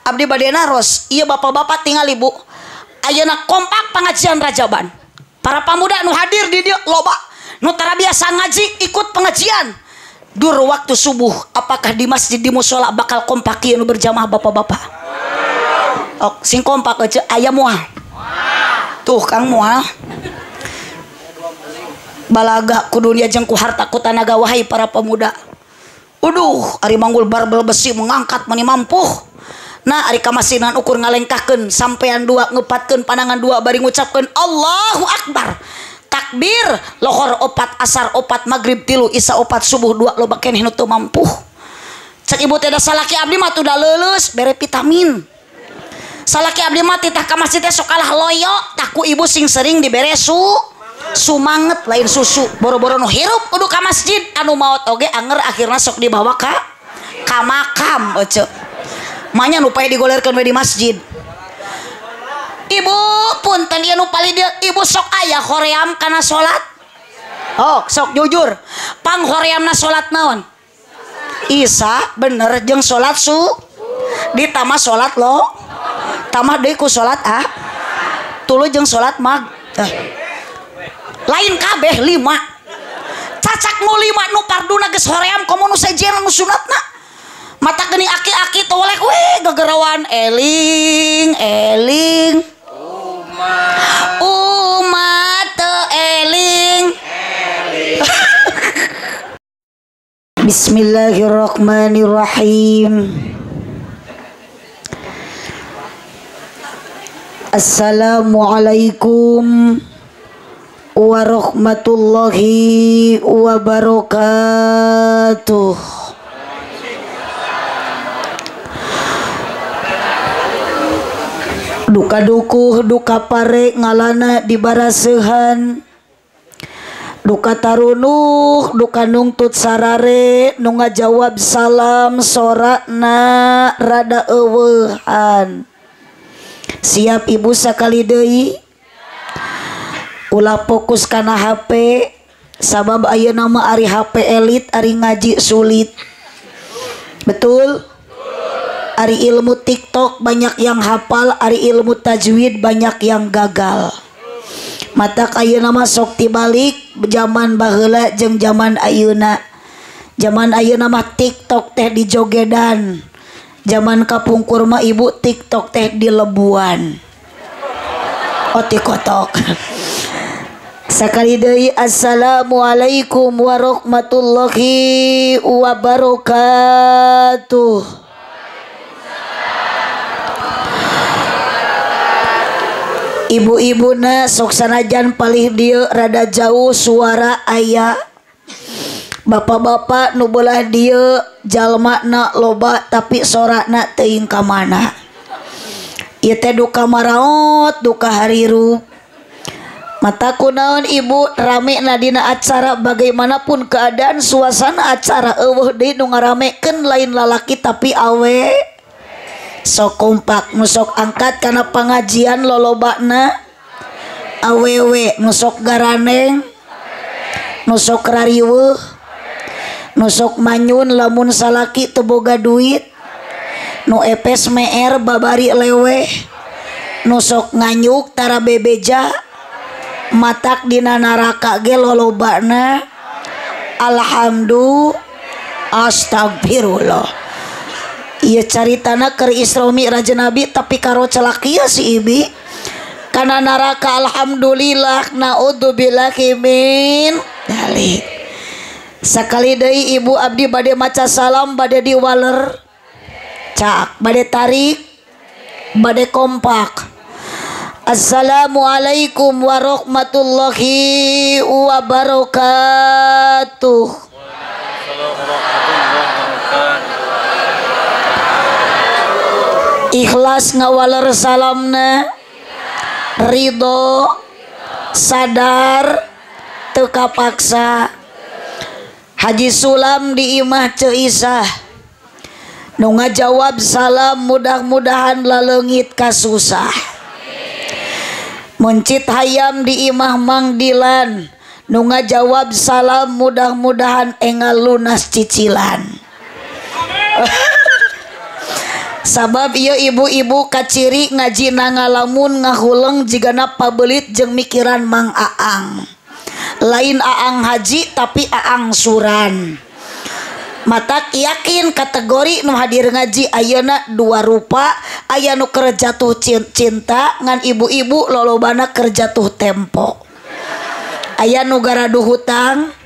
Abdi bade naros, ieu bapak-bapak tingali Bu. Ayeuna kompak pengajian Rajaban. Para pemuda nu hadir di dieu loba, nu tara biasa ngaji ikut pengajian. Dur waktu subuh, apakah di masjid di musola bakal kompak ieu nu berjamaah bapak-bapak? Oh, sing kompak aja aya moal. Tuh Kang moal. Balaga ku dunia jeung ku harta ku tanaga wahai para pemuda. Uduh, ari manggul barbel besi mengangkat meni mampuh. Nah, ari kamasinan ukur ngalengkahkeun sampean dua ngepatkeun pandangan dua bari ngucapkeun Allahu Akbar. Takbir lohor opat asar opat maghrib tilu isya opat subuh dua loba keneh nu teu mampuh. Cek ibu teh da salaki abdi mah tuh da leuleus bere vitamin. Salaki abdi mah titah ka masjid teh sok kalah loyo, tah ku ibu sing sering dibere sumanget lain susu. Boro-boro nu hirup kudu ka masjid, anu maot oge anger akhirna sok dibawa ka makam ece. Manya nu pae digolerkeun we di masjid. Ibu punten ieu nu palih dieu, ibu sok aya hoream kana salat? Oh, sok jujur. Pang horeamna salat naon? Isya bener jeung salat su ditambah salat lo. Tambah deui ku salat a. Tuluy jeung salat mag. Lain kabeh lima. Cacak nu lima nu parduna geus hoream komo nu sejen nu sunatna. Mata geuning aki-aki tolek we gegerawan eling eling umat umat teu eling eling. Bismillahirrahmanirrahim. Assalamualaikum warahmatullahi wabarakatuh. Duka dukuh duka pare ngalana di barasehan, duka tarunuh duka nungtut sarare nu ngajawab salam sorakna rada eueuhan. Siap ibu sakali deui ulah fokus kana HP sabab ayeuna mah ari HP elit ari ngaji sulit. Betul? Ari ilmu TikTok banyak yang hafal, ari ilmu tajwid banyak yang gagal. Mata ayeuna mah sok tibalik zaman baheula jeung zaman ayeuna. Zaman ayeuna mah TikTok teh dijogedan. Zaman kapungkur mah ibu TikTok teh dilebuan. Oh tikotok. Sakali deui assalamualaikum warahmatullahi wabarakatuh. Ibu-ibuna sok sanajan palih dieu rada jauh suara aya. Bapak-bapak nu beulah dieu jalmana loba tapi sorana teuing ka mana. Ieu teh duka maraot, duka harirup. Mata kunaon ibu rame na dina acara bagaimanapun keadaan suasana acara eueuh deui nu ngaramekeun lain lalaki tapi awe. Sok kompak nu sok angkat kana pengajian lolobana awewe, nu sok garaneng, nu sok rariweuh, nu sok manyun lamun salaki teu boga duit, nu epes meer babari leweh, nu sok nganyuk tara bebeja, matak dina naraka ge lolobana alhamdulillah astagfirullah. Iya caritana keur Isra Mi'raj Nabi tapi karo celakia si ibi kana neraka alhamdulillah naudzubillahi min dzalik. Sakali deui ibu abdi bade maca salam bade diwaler cak bade tarik bade kompak. Assalamualaikum warahmatullahi wabarakatuh. Ikhlas ngawaler salamna, ridho, sadar, teu kapaksa. Haji Sulam di imah Ceu Isah nu ngajawab salam mudah-mudahan laleungit kasusah. Mencit hayam di imah Mang Dilan nu ngajawab salam mudah-mudahan engal lunas cicilan. Sabab ieu ibu-ibu kaciri ngajina ngalamun ngahuleng jigana pabelit jeung mikiran Mang Aang. Lain Aang haji tapi Aang suran. Matak yakin kategori nu hadir ngaji ayeuna dua rupa, aya nu keur jatuh cinta ngan ibu-ibu lolobana keur jatuh tempo. Aya nu garaduh hutang.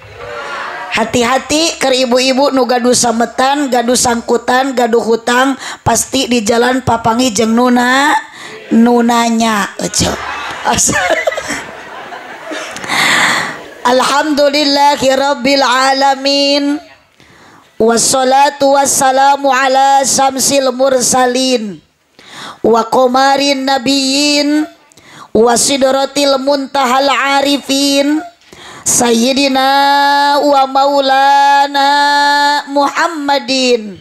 Hati-hati keur ibu-ibu nu gaduh sametan, gaduh sangkutan, gaduh hutang, pasti di jalan papangi jeung nuna nunanya. Alhamdulillahirabbil alamin. Wassalatu wassalamu ala syamsil mursalin wa qamarin nabiyyin wa sidratil muntahal arifin sayyidina wa maulana Muhammadin.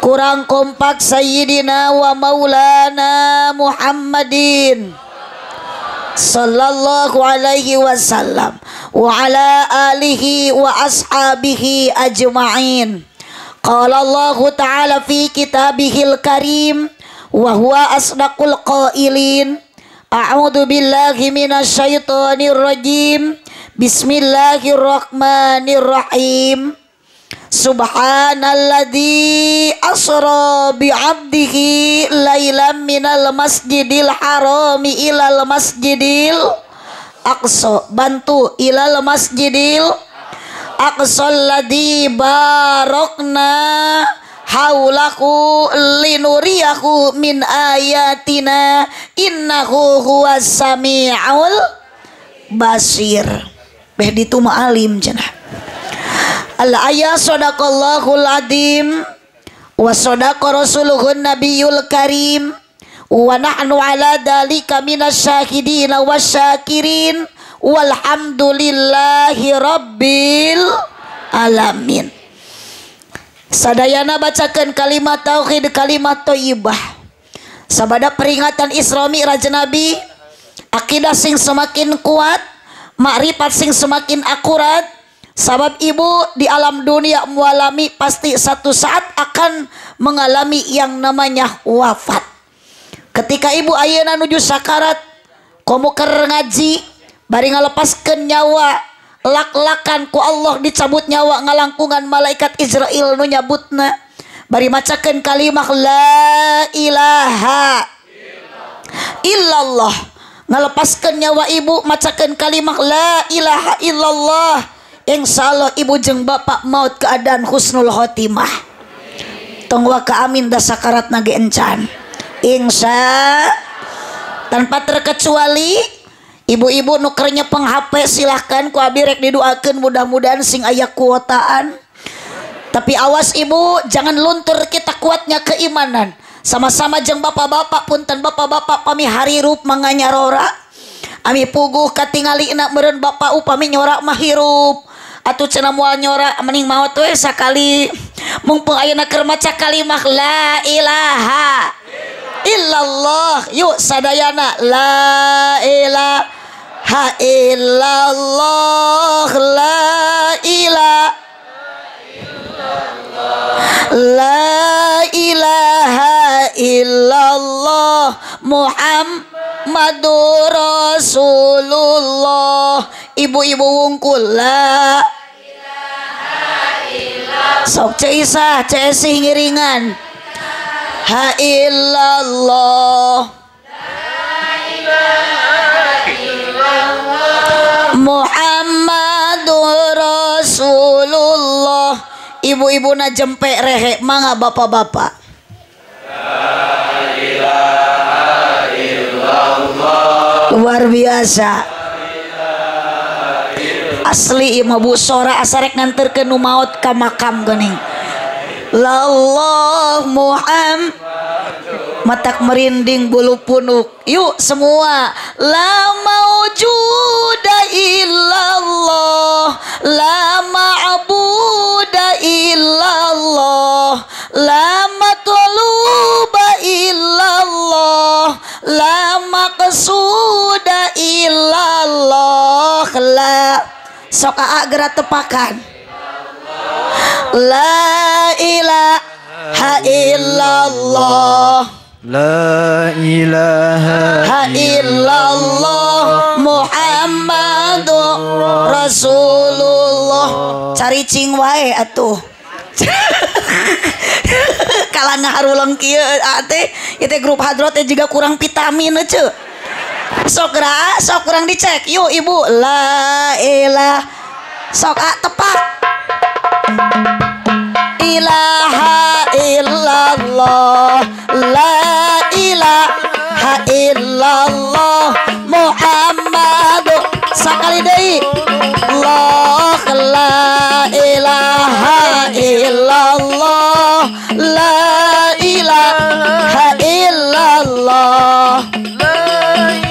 Kurang kompak sayyidina wa maulana Muhammadin sallallahu alaihi wasallam wa ala alihi wa ashabihi ajma'in. Qala Allahu ta'ala fi kitabihil karim wa huwa asdaqul qailin. A'udzu billahi minasyaitonir rajim. Bismillahirrahmanirrahim. Subhanalladzi asra bi'abdihi lailan minal masjidil harami ilal masjidil aqsa. Bantu ilal masjidil aqsa alladzi barakna haulahu linuriyahu min ayatina innahu huwas samiul basir. Beh ditu mah alim cenah. Al-ayah sadaqallahul adim wa sadaqa rasuluhun nabiyul karim wa nahnu ala dalika minasyahidina wasyakirin walhamdulillahi rabbil alamin. Sadayana bacakan kalimat tauhid, kalimat thayyibah. Sabada peringatan Isra Mi'raj Nabi, akidah sing semakin kuat, makrifat sing semakin akurat. Sabab ibu di alam dunia mualami pasti satu saat akan mengalami yang namanya wafat. Ketika ibu ayeuna nuju sakarat, komo keur ngaji, bari ngalepaskeun nyawa, lak-lakan ku Allah dicabut nyawa ngalangkungan malaikat Israel nu nyabutna. Bari macakeun kalimah la ilaha illallah. Ngalepaskeun nyawa ibu macakeun kalimah la ilaha illallah. Insya Allah ibu jeung bapak maut keadaan husnul khotimah. Tong waka amin da sakarat nage encan. Insya tanpa terkecuali ibu-ibu nu keur nyepeng HP silahkan ku abi rek didoakeun mudah-mudahan sing aya kuotaan. Tapi awas ibu, jangan luntur kita kuatnya keimanan. Sama-sama jeung bapak-bapak, punten bapak-bapak pami harirup manganyarora. Ami puguh katingalina meureun bapak upami nyorak mah hirup. Atuh cenah moal nyora mending maot we sakali. Mumpung ayeuna keur maca kalimah la ilaha illallah. Yuk sadayana la ilaha illallah, la ilaha la ilaha illallah Muhammadur Rasulullah. Ibu-ibu wungkul la ilaha illallah. Sok Ceu Isah, Ceu Esih ngiringan. Ha illallah, la ilaha illallah Muhammadur Rasulullah. Ibu-ibu na jempe rehe mangga bapak-bapak. La ilaha illallah. Luar biasa. Asli ieu mah Bu Sora asarek nganterkeun nu maot ka makam geuning. Lallah Muhammad. Matak merinding bulu punuk. Yuk semua. La maujuda illallah, la ma'buda illallah, la matluba illallah, la maqsuda illallah. La sok aa geura tepakan. La ilaha illallah La ilaha illallah Muhammadur Rasulullah. Cari cing wae atuh. Kalah ngaharuleng kieu teh ieu teh grup hadroh teh juga kurang vitamin ceu. Sok ra, sok kurang dicek. Yuk ibu, la ilaha sok a tepat. Ilaha illallah la ilaha illallah Muhammadur sakali deui Allah la ilaha illallah la ilaha illallah la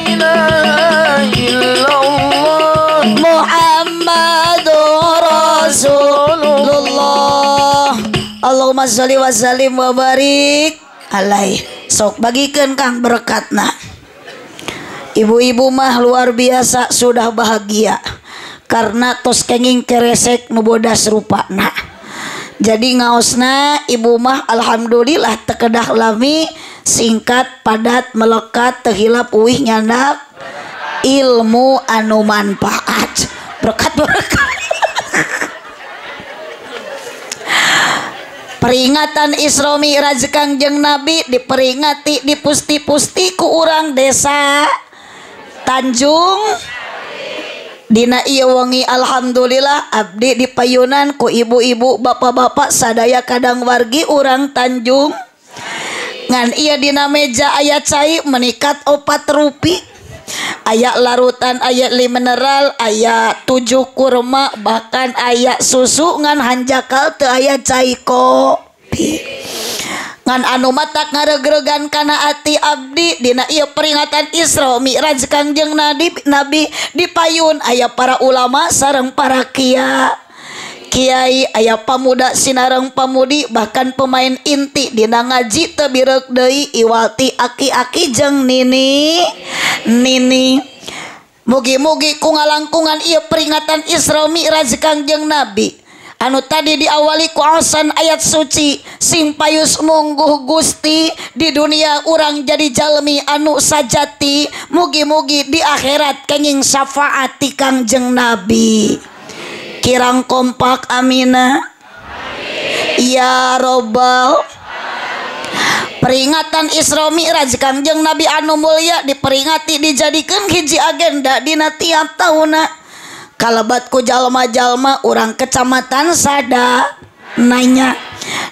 ilaha illallah Muhammadur Rasulullah. Allahumma sholli wa sallim wa barik alaih. Sok bagikeun Kang berkatna. Ibu-ibu mah luar biasa sudah bahagia karena tos kenging keresek nu bodas rupana. Jadi ngaosna ibu mah alhamdulillah tekedah lami, singkat, padat, melekat, teu hilap uih nyandak ilmu anu manfaat. Berkat berkat. Peringatan Isra Mi'raj Kangjeng Nabi diperingati dipusti-pusti ku urang desa Tanjung. Dina ieu wengi alhamdulillah abdi dipayunan ku ibu-ibu bapak-bapak sadaya kadang wargi urang Tanjung. Ngan ieu dina meja aya cai menikat 4 rupi. Aya larutan, aya li mineral, aya 7 kurma, bahkan aya susu ngan hanjakal teu aya cai kopi. Ngan anu matak ngaregregan kana ati abdi dina ieu peringatan Isra Mi'raj Kangjeng Nabi dipayun aya para ulama sareng para kiai, aya pamuda sinareng pamudi, bahkan pemain inti dina ngaji teu bireuk deui iwalti aki-aki jeung nini nini. Mugi-mugi ku ngalangkungan ieu peringatan Isra Mi'raj Kangjeng Nabi anu tadi diawali ku aosan ayat suci sing payus mungguh Gusti di dunia urang jadi jalmi anu sajati, mugi-mugi di akhirat kenging syafaat ti Kangjeng Nabi. Kirang kompak amina ya robbal. Peringatan Isra Mi'raj Kangjeng Nabi anu mulia diperingati dijadikan hiji agenda dina tiap tahunna. Kalebat ku jalma-jalma urang kecamatan sada nanya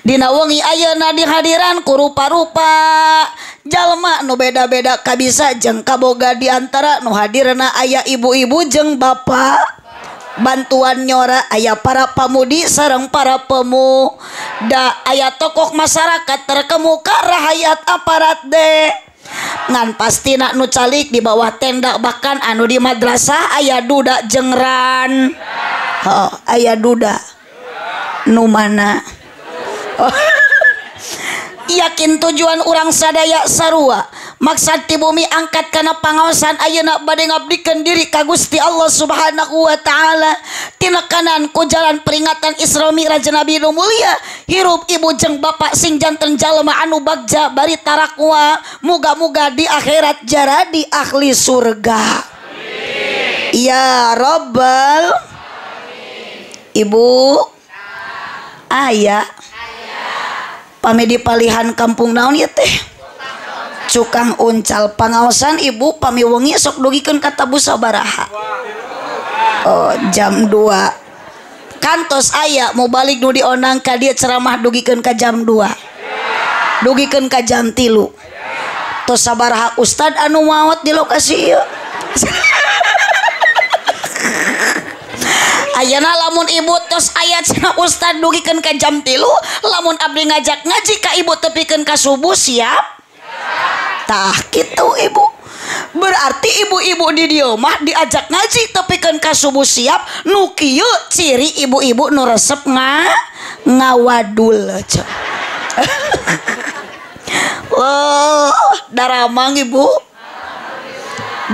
dina wengi ayeuna dihadiran ku rupa-rupa jalma nu beda-beda kabisa jeung kaboga di antara nu hadirna aya ibu-ibu jeung bapak bantuan nyora, aya para pamudi sareng para pemuda, aya tokoh masyarakat terkemuka rahayat aparat de. Ngan pastina nu calik di bawah tenda bahkan anu di madrasah aya duda jengran. Oh, aya duda nu mana? Oh. Yakin tujuan urang sadaya sarua maksad ti bumi angkat kana pangaosan ayeuna bade ngabdikeun diri ka Gusti Allah Subhanahu wa taala. Tinekanan ku jalan peringatan Isra Mi'raj Nabi nu mulia, hirup ibu jeung bapak sing janten jalma anu bagja bari tarakwa, muga-muga di akhirat jaradi ahli surga. Ya Rabbal. Ibu aya pami di palihan kampung naon ieu teh? Cukang Uncal. Pangaosan ibu pami wengi sok dugikeun ka tabu sabaraha? Oh, jam 2. Kantos aya mau balik nu dionang ka dieu ceramah dugikeun ka jam 2. Dugikeun ka jam 3. Tos sabaraha ustad anu maot di lokasi ieu? Ayeuna lamun ibu tos aya cenah ustad dugikeun ka jam 3, lamun abdi ngajak ngaji ka ibu tepikeun ka subuh siap? Tah kitu ibu. Berarti ibu-ibu di dieu mah diajak ngaji tepikeun ka subuh siap, nu kieu ciri ibu-ibu nu resep ngawadul. Wah, daramang ibu.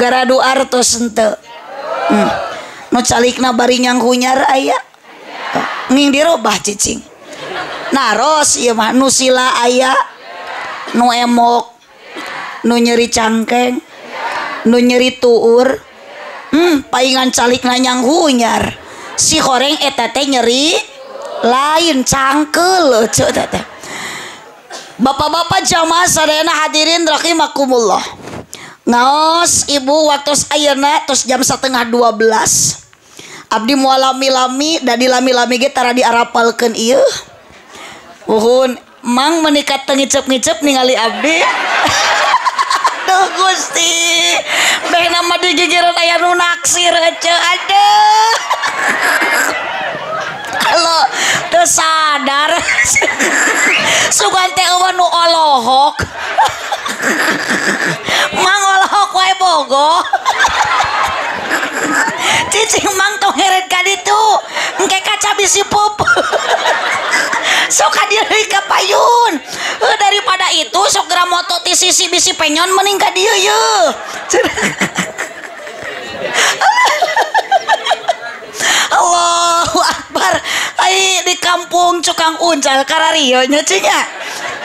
Garadu artos henteu. Nu calikna bari nyanghunyar aya. Nging dirobah cicing. Naros ieu mah nu sila aya, nu emok, nu nyeri cangkeng, nu nyeri tuur. Paingan calik nanyang hunyar. Si horeng eta teh nyeri lain cangkeul ceu teh. Bapak-bapak jamaah sadayana hadirin rahimakumullah. Ngaos ibu waktu ayeuna tos jam 11:30. Abdi moal lami-lami da di lami-lami ge tara diarapalkeun ieu. Uhun mang menikat teu ngicep-ngicep ningali abdi. Aduh Gusti, beh nama di gigireun aya nu naksir ece aduh. Halo, teu sadar. Sugan teh eueuh nu olohok. Mang olohok wae bogo. Cicing mang tong heret ka ditu. Engke kaca bisi pup. Sok ka dieu deui ka payun. Daripada itu sok geura moto ti sisi bisi penyon mending ka dieu yeuh. Allahu Akbar. Ai di kampung Cukang Uncal kararieu nya cing nya.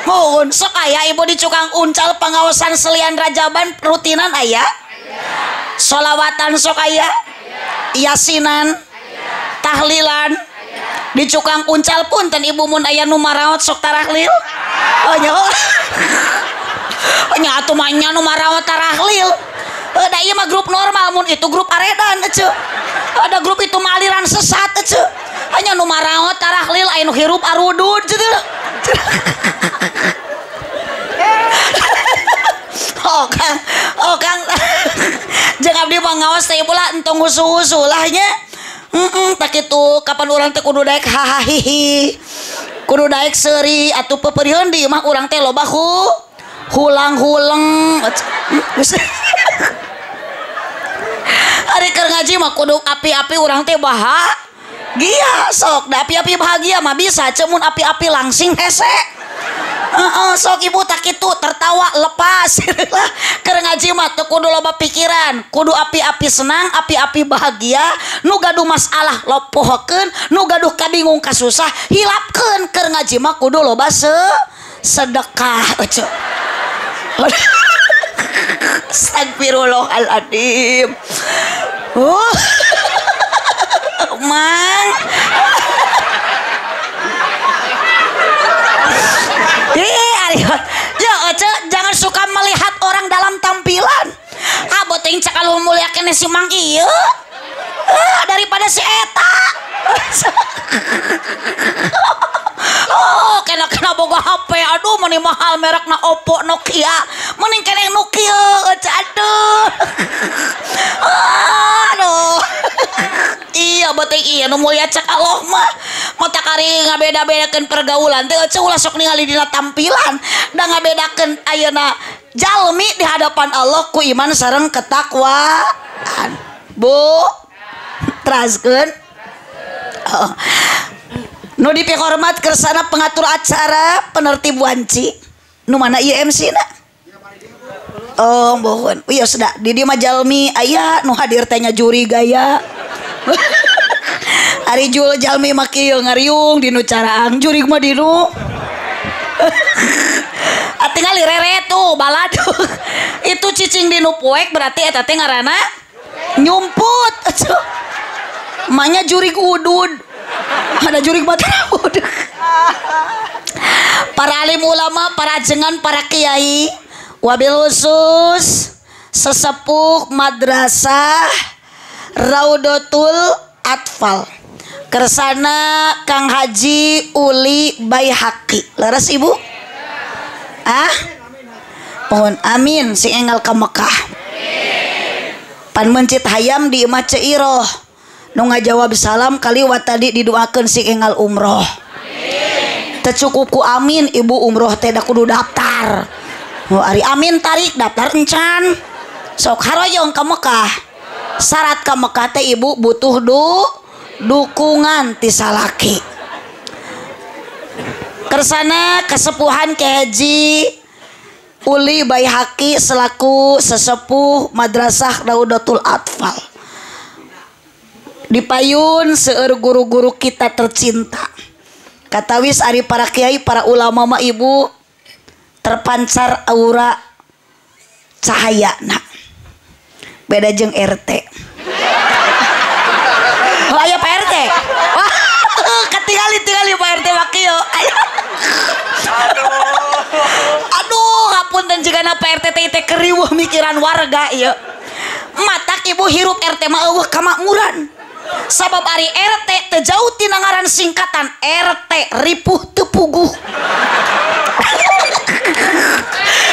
Mohon sok aya ibu di Cukang Uncal pangaosan selian rajaban rutinan aya. Solawatan sok aya. Yasinan, tahlilan. Di Cukang Uncal pun ten ibu mun aya nu maraot sok tarahlil. Oh nya. Oh nya atuh mah nya nu maraot tarahlil. Da ieu mah grup normal mun itu grup aredan eceu. Ada grup itu mah aliran sesat eceu. Hanya nu maraot tarahlil aya nu hirup arudud gitu. Oh Kang, oh Kang. Jeung abdi mah ngaos teh ibu lah entong husu-husu lah nya. Tak kitu kapan urang teh kudu daek hahahihi. Kudu daek seuri atuh peupeurieun di imah urang teh loba hulang-huleng. Ari keur ngaji mah kudu api-api urang teh bahagia sok. Da api-api bahagia mah bisa cemun api-api langsing hese. Sok ibu tak kitu tertawa lepas lah. Keur ngaji mah teu kudu loba pikiran, kudu api-api senang, api-api bahagia, nu gaduh masalah lopohokeun, nu gaduh kabingung kasusah hilapkeun. Keur ngaji mah kudu loba sedekah ece. Astagfirullahaladzim. Mang. Ya, ece, jangan suka melihat orang dalam tampilan. Ah, boteng cakal mulia kene si Mang ieu. Daripada si eta. Oh, kena-kena boga HP. Aduh, meni mahal merekna Oppo, Nokia. Mending kene Nokia, ece, aduh. Aduh. Iya, boteng iya nu mulia cek Allah mah. Mata kari ngabeda-bedakeun pergaulan teh ece ulah sok ningali dina tampilan. Da ngabedakeun ayeuna jalmi di hadapan Allah ku iman sareng ketakwaan. Bu, teraskeun. Oh. Nu dipihormat kersana pengatur acara penertib wanci. Nu mana ieu MC na? Oh, bohon. Iya sudah, di dieu mah jalmi aya nu hadir teh nya juri gaya. Ari jul jalmi mah kieu ngariung dinu caraang jurig mah dinu. Atingali rere tuh balad. Itu cicing dinu poek berarti eta teh ngaranna nyumput. Manya jurig udud. Ada jurig mata udud. Para alim ulama, para jengan, para kiai, wabil khusus sesepuh madrasah Raudatul Atfal. Kersana Kang Haji Uli Baihaqi. Leres ibu? Ah? Mohon amin sing enggal ka Mekah. Pan mencit hayam di imah Ceu Iroh. Nu ngajawab salam kaliwat tadi didoakeun sing enggal umroh. Teu cukup ku amin ibu umroh teh da kudu daftar. Oh, ari amin tarik daftar encan. Sok haroyong ka Mekah. Syarat ka Mekah teh ibu butuh dukungan ti salaki. Kersana kesepuhan Ki Haji Uli Baihaqi selaku sesepuh Madrasah Raudatul Atfal. Dipayun seueur guru-guru kita tercinta. Katawis ari para kiai para ulama mah ibu terpancar aura cahaya nah. Beda jeung RT. Oh aya Pak RT. Wah, ketinggali Pak RT wakio. Aduh, hapunten jigana Pak RT teh keriweuh mikiran warga ieu. Matak ibu hirup RT mah eueuh kamakmuran. Sabab ari RT teu jauh tina ngaran singkatan RT ripuh teu puguh.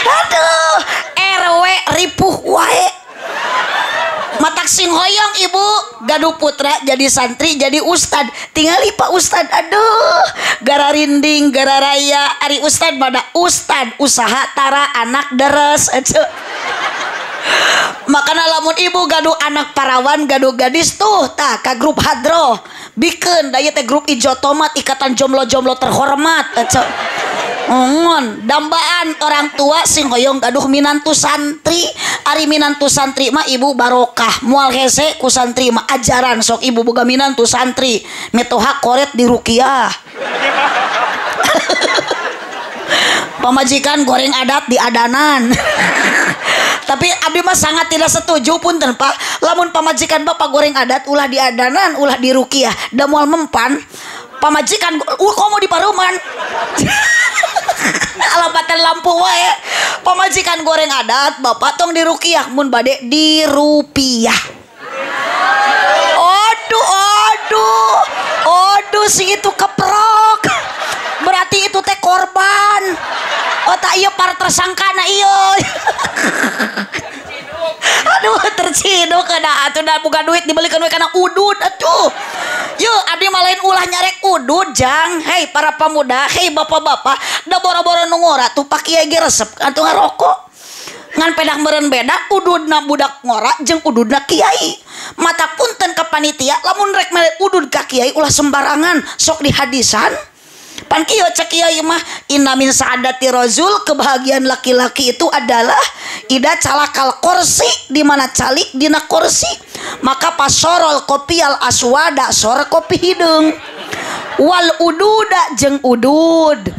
Aduh, RW ripuh wae. Matak sing hoyong ibu gaduh putra jadi santri jadi ustad tingali Pak Ustad aduh gara rinding gara raya ari ustad pada ustad usaha tara anak deres aduh. Makana lamun ibu gaduh anak parawan gaduh gadis tuh tah ka grup hadroh bikeun da ieu teh grup ijo tomat ikatan jomblo-jomblo terhormat aduh. Ngon dambaan orang tua sing hoyong gaduh minantu santri ari minantu santri mah ibu barokah moal hese ku santri mah ajaran sok ibu boga minantu santri mitoha koret di rukiah pamajikan goreng adat di adanan. Tapi abdi mah sangat tidak setuju punten Pak lamun pamajikan bapak goreng adat ulah di adanan ulah di rukiah da moal mempan pamajikan komo di paruman. Alapatan lampu wae pamajikan goreng adat bapak tong di rukiah mun bade di rupiah. Aduh aduh aduh si itu keprok berarti itu teh korban. Oh tak iya par tersangka na iya. Aduh terciduk kada atuh da buka duit dibelikan we kana udud atuh. Yuk abdi mah lain ulah nyarek udud jang. Hei para pemuda, hei bapak-bapak, da boro-boro nu ngora tuh Pak Kiai ge resep atuh ngarokok. Ngan pedah meureun beda ududna budak ngora jeung ududna kiai. Mata punten ka panitia lamun rek mere udud ka kiai ulah sembarangan sok di hadisan. Pan kieu cek kiai mah inna min sa'adati rajul kebahagiaan laki-laki itu adalah ida calakal kursi di mana calik dina kursi maka pasorol kopial aswada sor kopi hideung wal ududa jeung udud.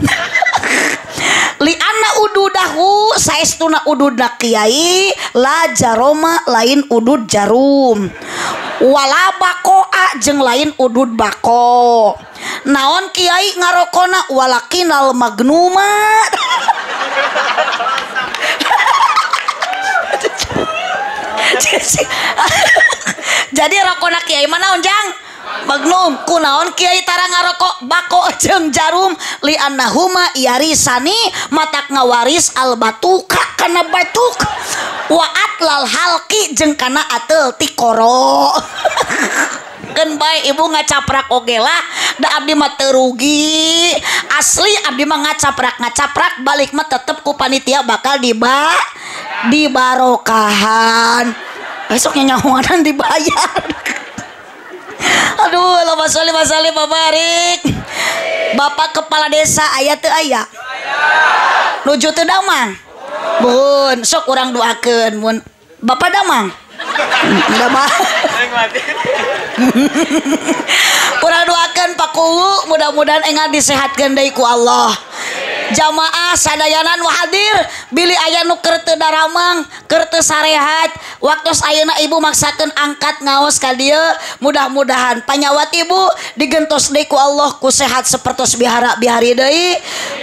Li anna ududahu saestuna ududna kiai la jaroma lain udud jarum wala bakoa jeung lain udud bako naon kiai ngarokona walakinal magnuma. Jadi rokona kiai mah naon jang magnum kunaon kiai tara ngarokok bako jeung jarum li annahuma yarisani matak ngawaris al batuka kana batuk wa atlal halqi jeung kana atel tikoro. Keun bae ibu ngacaprak oge lah da abdi mah teu rugi asli abdi mah ngacaprak balik mah tetep ku panitia bakal dibarokahan besoknya nyahoanan dibayar. Aduh, Allahumma sholli wa sallim wa barik. Bapak kepala desa aya teu aya? Nuju teu damang? Bun, sok urang doakeun mun Bapak damang? Damang. Urang doakeun Pak Kuwu mudah-mudahan engal disehatkeun deui ku Allah. Jamaah sadayana nu hadir bilih aya nu keur teu daramang, keur teu sarehat, waktos ayeuna ibu maksakeun angkat ngaos ka dieu, mudah-mudahan panyawat ibu digentos deui ku Allah ku sehat sapertos bihara bihari deui.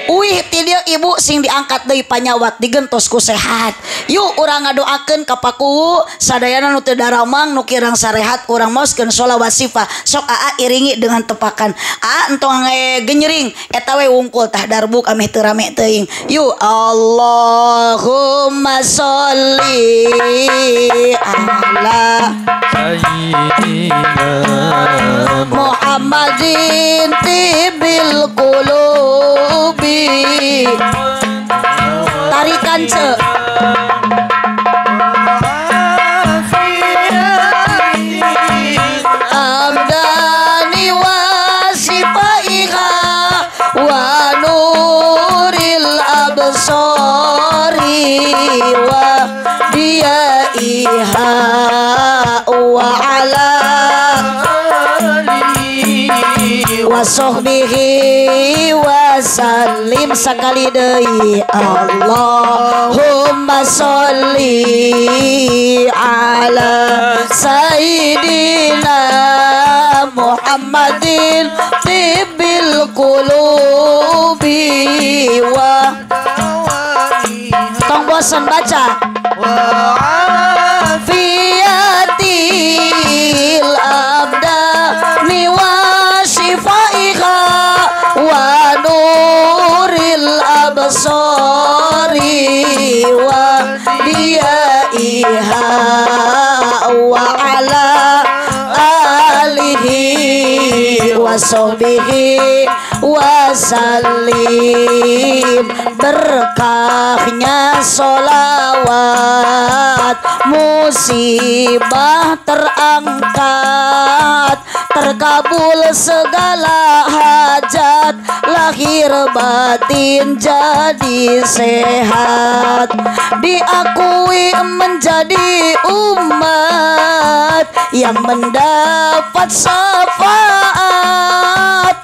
Uih ti dieu ibu sing diangkat deui panyawat digentos ku sehat. Yuk urang ngadoakeun ka Pak Kuwu sadayana nu teu daramang, nu kirang sarehat urang maoskeun sholawat sifah. Sok aa iringi dengan tepakan. Aa entong genyering eta we wungkul tah darbuk ameh teu rame teuing. Yuk Allahumma sholli ala sayyidina Muhammadin tibil qulubi. Tarikan ce. Amdani wasifaiha wa nuril absari wa diyaiha wa ala alihi wa sahbihi Wasallim sakali deui Allahumma sholli ala sayyidina Muhammadin tibbil qulubi wa tong bosan baca wa afiyatil abdani wa shifaiha wa nuril absari wa diyaiha wa ala alihi wa sahbihi wa sallim. Berkahnya solawat, musibah terangkat, terkabul segala hajat, lahir batin jadi sehat, diakui menjadi umat yang mendapat syafaat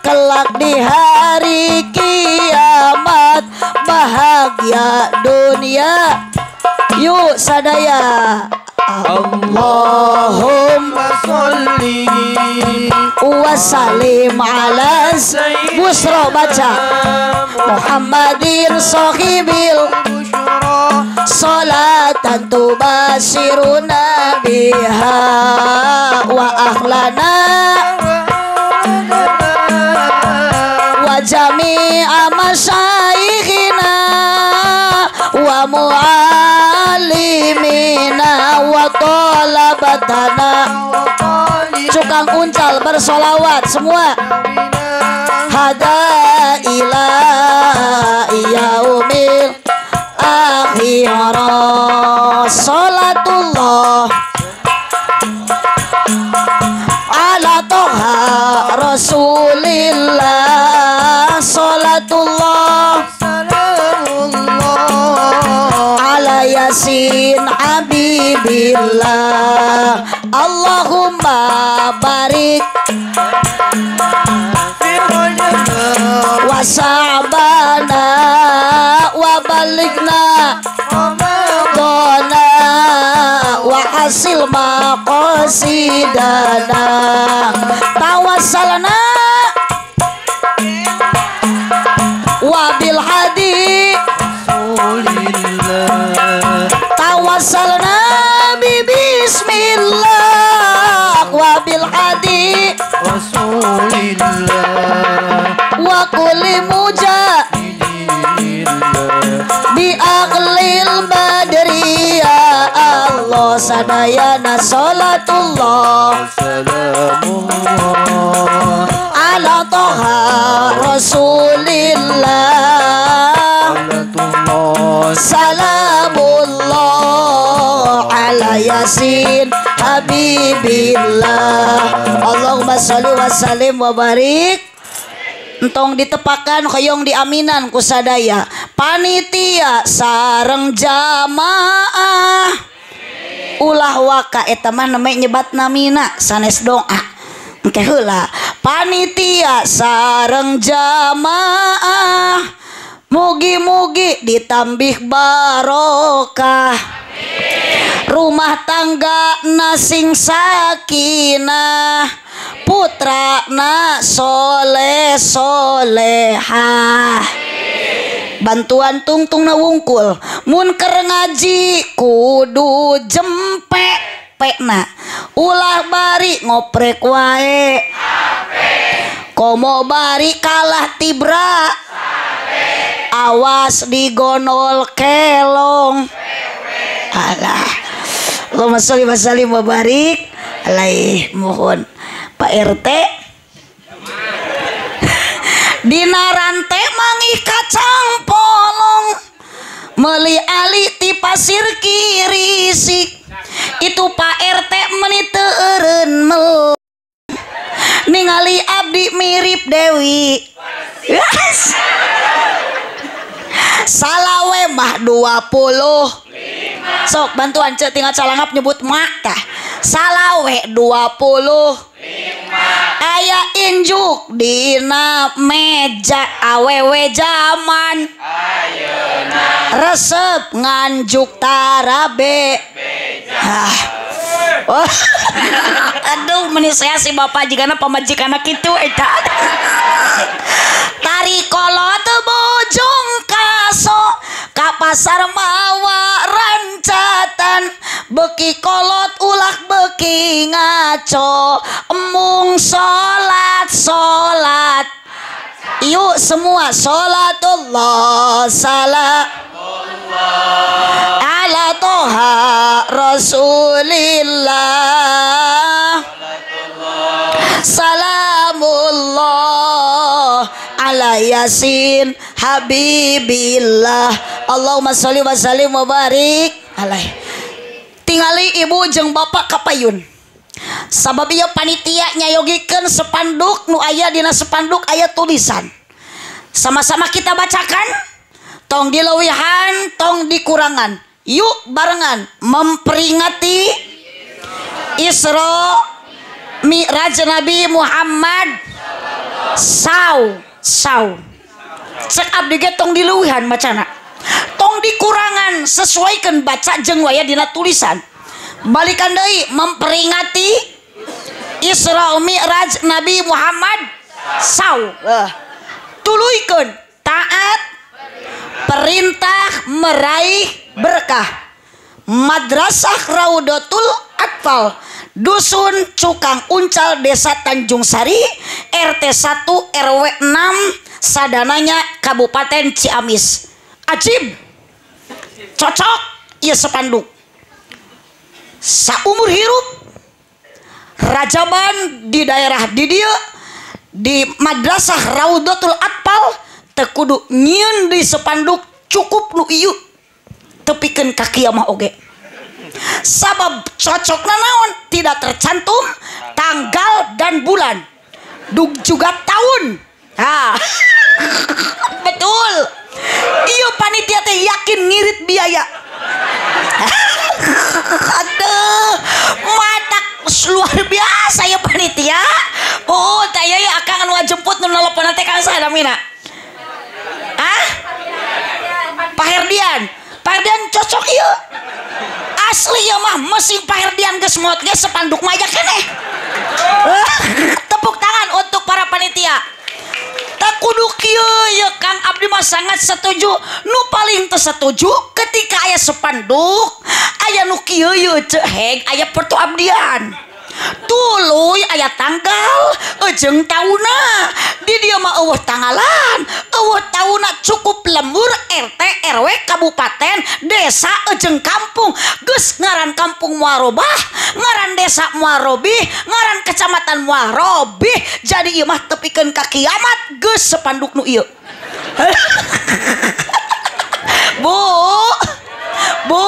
kelak di hari kiamat, bahagia dunia. Yuk sadaya Allahumma sholli wa sallim ala busra baca Muhammadin sahibil salatan tubashiruna biha wa ahlana wa jami'a masyayikhina wa mu'allimina wa talabatana. Cukang uncal bersolawat semua. Hada ila yaumil akhirah. Salatullah ala toha rasulillah. Salatullah ala yasin habibillah. Allahumma barik wa sa'bana wa baligna ramadana wa hasil maqasidana. Tawassalna wa bil hadi tawassalna bi bismillah wa bil hadi rasulillah wa kulli muja bi aqlil badri. Ya Allah sadayana salatullah salamullah ala toha rasulillah salamullah ala yasin habibillah. Allahumma sholli wa sallim wa barik. Entong ditepakan hoyong diaminan ku sadaya panitia sareng jamaah. Ulah waka eta mah neme nyebat namina sanes doa engke heula. Panitia sareng jamaah mugi-mugi ditambih barokah, rumah tangga nasing sakinah, putra na soleh solehah. Bantuan tungtung na wungkul mun keur ngaji kudu jempe pekna, ulah bari ngoprek wae komo bari kalah tibra, awas digonol kelong. Alah, Allahumma sholli wa sallim wa barik alaih. Mohon Pak RT dina rante mangi kacang polong, meuli ali ti pasir kirisik. Itu Pak RT meni teu eureun mel, ningali abdi mirip Dewi. Yes. Salawe mah 25. Sok bantuan cek tinggal calangap nyebut mak tah. Salawe 25. Aya injuk dina meja awewe zaman ayeuna resep nganjuk tarabe. Oh. Aduh meni saya si bapak jigana pamajikanna kitu eta. Tari kolot bojong kaso ka pasar mawa rancatan beki kolot ulah beki ngaco emung salat salat. Yuk semua salatullah salamullah ala toha rasulillah salamullah ala yasin habibillah. Allahumma sholli wa sallim wa barik alaih. Tingali ibu jeung bapak kapayun. Sabab ieu panitia nyayogikeun spanduk nu aya dina spanduk aya tulisan. Sama-sama kita bacakan, tong dileuwihan, tong dikurangan. Yuk barengan memperingati Isra Mi'raj Nabi Muhammad saw. Cek abdi ge tong dileuwihan macana. Tong dikurangan, sesuaikan baca jeung waya dina tulisan. Balikan deui memperingati Isra Mi'raj Nabi Muhammad saw. Tuluykeun taat perintah meraih berkah. Madrasah Raudatul Atfal, Dusun Cukang Uncal, Desa Tanjung Sari, RT 1 RW 6, Sadananya, Kabupaten Ciamis. Ajib, cocok ieu spanduk. Saumur hirup rajaban di daerah di dieu di Madrasah Raudatul Atfal teu kudu nyieun di spanduk, cukup nu ieu tepikeun ka kiamah oge. Sabab cocokna naon tidak tercantum tanggal dan bulan juga tahun. Ha. Betul. Ieu panitia teh yakin ngirit biaya. Aduh, matak luar biasa ya panitia. Oh, teh ieu akang anu ngajemput nu nelpon teh Kang saha namina? Ah? Pak Herdian. Pak Herdian cocok ieu. Asli ieu mah mesin Pak Herdian geus maot ge spanduk mah aya keneh. Tepuk tangan untuk para panitia. Tak kudu kieu ya Kang, abdi mah sangat setuju. Nu paling teu setuju ketika aya spanduk, aya nu kieu ye ceu heg aya foto abdian. Tuluy aya tanggal jeung tauna. Di dieu mah eueuh tanggalan, eueuh tauna, cukup lembur RT RW kabupaten desa jeung kampung. Geus ngaran kampung Muarobah, ngaran desa Muarobih, ngaran kecamatan Muarobih. Jadi ieu mah tepikeun ka kiamat geus spanduk nu ieu. Bu, Bu,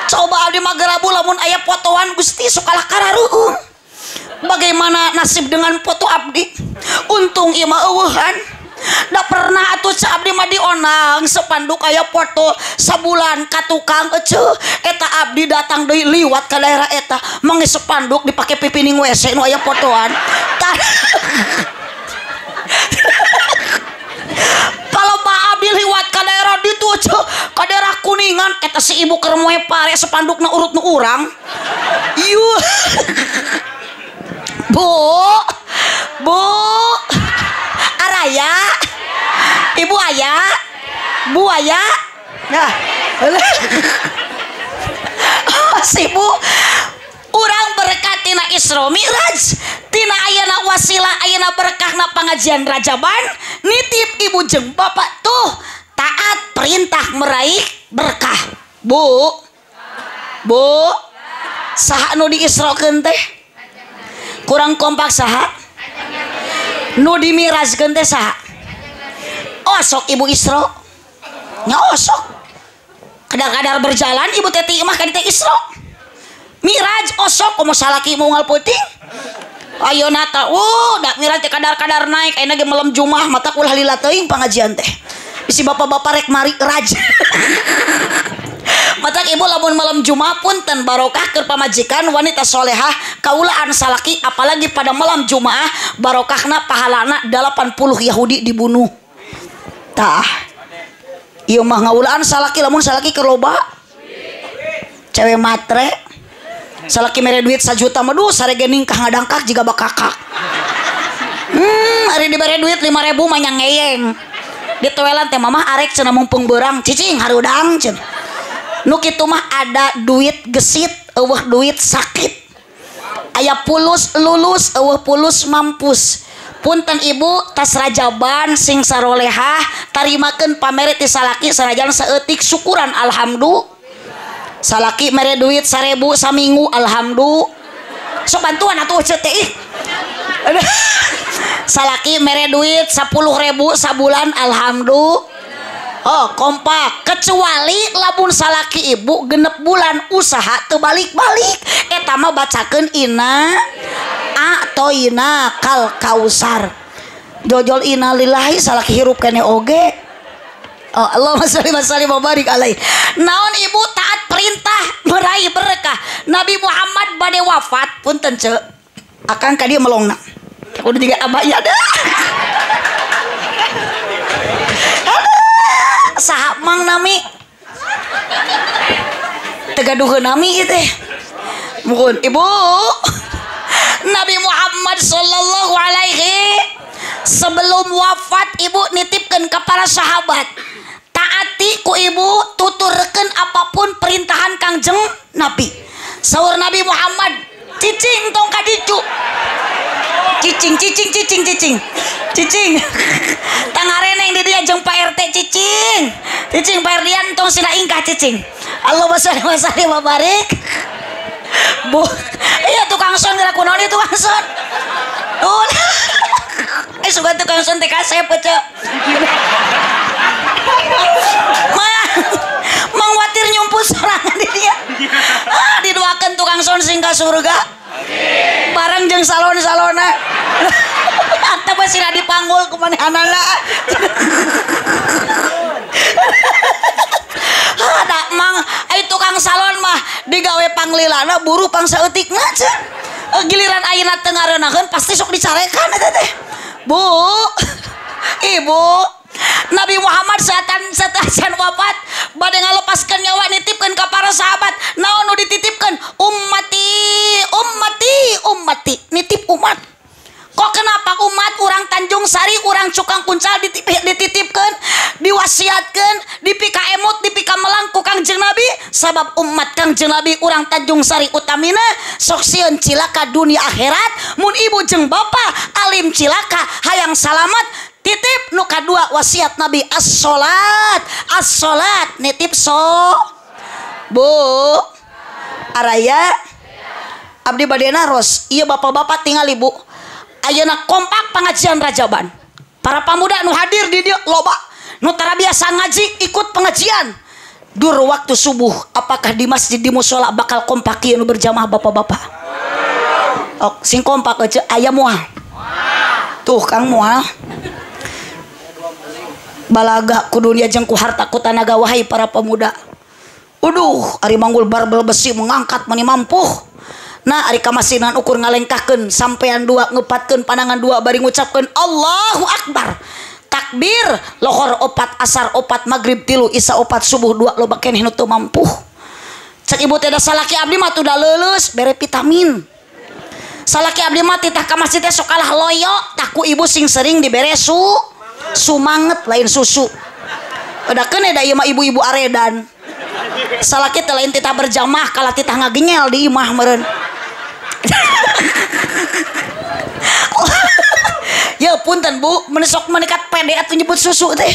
coba abdi mah gerabu lamun aya fotoan Gusti sukalah kararuung. Bagaimana nasib dengan foto abdi? Untung ieu mah eueuhan. Da pernah atuh ca abdi mah dionang spanduk aya foto sabulan ka tukang eceuh. Eta abdi datang deui liwat ka daerah eta, mangi spanduk dipake pipining WC nu aya fotoan. Kalau Pak abdi liwat ka daerah ditu eceuh, ka daerah Kuningan, eta si ibu keur moe pare spandukna urut nu urang. Ieu. Bu, Bu, araya, ibu aya, bu aya, nah, si bu, urang berkat tina Isra Mi'raj, tina ayana wasilah ayana berkahna pengajian rajaban, nitip ibu jeung bapak tuh taat perintah meraih berkah. Bu, Bu, saha nu diisrokeun teh? Kurang kompak saha? Nu dimirajkeun teh saha? Osok ibu Isra. Nya osok. Kadang-kadang berjalan ibu teh ti imah ka teh Isra. Miraj osok komo salaki unggal peuting. Ayo nata, da miraj teh kadar-kadar naik ayeuna ge malam Jumat mata ulah lila teuing pangajian teh. Bisi bapak-bapak rek mari raj. Mata Matak ibu lamun malam Jumat punten barokah keur pamajikan wanita solehah kaulaan salaki apalagi pada malam Jumaah barokahna pahalana 80 Yahudi dibunuh. Tah. Ieu mah ngaulaan salaki lamun salaki keur loba. Cewek matre. Salaki mere duit 1 juta mah duh sarege ningkah ngadangkak jiga bakakak. Ari dibere duit 5.000 mah nya ngeyeng. Ditoelan teh mamah arek cenah mumpung beurang cicing harudang cenah. Nu kitu mah ada duit gesit eueuh duit sakit. Aya pulus lulus eueuh pulus mampus. Punten ibu tas rajaban sing sarolehah tarimakeun pamere ti salaki sanajan saeutik syukuran alhamdulillah. Salaki mere duit 1.000 saminggu alhamdulillah. Sok bantuan atuh ceu teh ih. Salaki mere duit 10.000 sabulan alhamdulillah. Oh kompak kecuali lamun salaki ibu genep bulan usaha teu balik-balik eta mah bacakeun inna atoina kal kausar jojol innalillahi salaki hirup kene oge. Oh Allahumma sholli wa sallim wa barik alaihi. Naon ibu taat perintah meraih berkah. Nabi Muhammad bade wafat punten ceu akang ka dieu melongna kudu jiga abah ya deh. Saha mang nami tegaduheun nami ieu teh muhun ibu Nabi Muhammad sallallahu alaihi sebelum wafat ibu nitipkeun ka para sahabat taati ku ibu tuturkeun apapun perintahan Kangjeng Nabi. Saur Nabi Muhammad cicing tong ka dicu cicing cicing cicing cicing cicing tangareneng di dia jeung Pak RT cicing cicing Pak Erdian tong sina ingkah cicing. Allahumma sholli wa sallim wa barik. Bu iya tukang son geura kunaon ieu tukang son. Eh sugan tukang son teh kasep ceu. Mah mangwatir nyumput sorangan di dia. Ah didoakeun tukang son sing ka surga. Bareng jeung salon-salona. Atau sila dipanggul ku manehanana. Ada mang ai tukang salon mah digawe panglilana buru pangsaeutikna cenah. Giliran ayeuna teu ngareunahkeun pasti sok dicarekan eta teh. Bu, ibu, Nabi Muhammad satan wafat bade ngalepaskeun nyawa nitipkeun ka para sahabat. Naon nu dititipkeun? Ummati, ummati, ummati. Nitip umat. Kok kenapa umat urang Tanjung Sari, urang Cukang Kuncal dititipkeun, diwasiatkeun, dipika emut, dipika melang ku Kangjeng Nabi? Sabab umat Kangjeng Nabi urang Tanjung Sari utamina sok sieun cilaka dunia akhirat, mun ibu jeung bapa alim cilaka hayang salamat titip nu kadua wasiat Nabi as-salat, as-salat nitip so. Bu, araya abdi bade naros, ieu bapak-bapak tingali bu. Ayeuna kompak pengajian Rajaban. Para pemuda nu hadir di dieu loba, nu tara biasa ngaji ikut pengajian. Dur waktu subuh, apakah di masjid di musola bakal kompak ieu nu berjamaah bapak-bapak? Oh, sing kompak aja aya moal. Tuh Kang moal. Balaga ku dunia jeung ku harta ku tanaga wahai para pemuda. Uduh, ari manggul barbel besi mengangkat meni mampuh. Nah ari kamasinan ukur ngalengkahkeun sampean dua ngepatkeun pandangan dua bari ngucapkeun Allahu Akbar. Takbir lohor opat asar opat magrib tilu isya opat subuh dua loba keneh nu teu mampuh. Cek ibu teh da salaki abdi mah tuh da leuleus bere vitamin. Salaki abdi mah titah ka masjid teh sok kalah loyo tah ku ibu sing sering dibere sumanget lain susu. Edakeun da ieu mah ibu-ibu aredan. Salaki teh lain titah berjamaah kalah titah ngagenyel di imah meureun. Ya punten bu, menesok menikat pede atuh nyebut susu teh.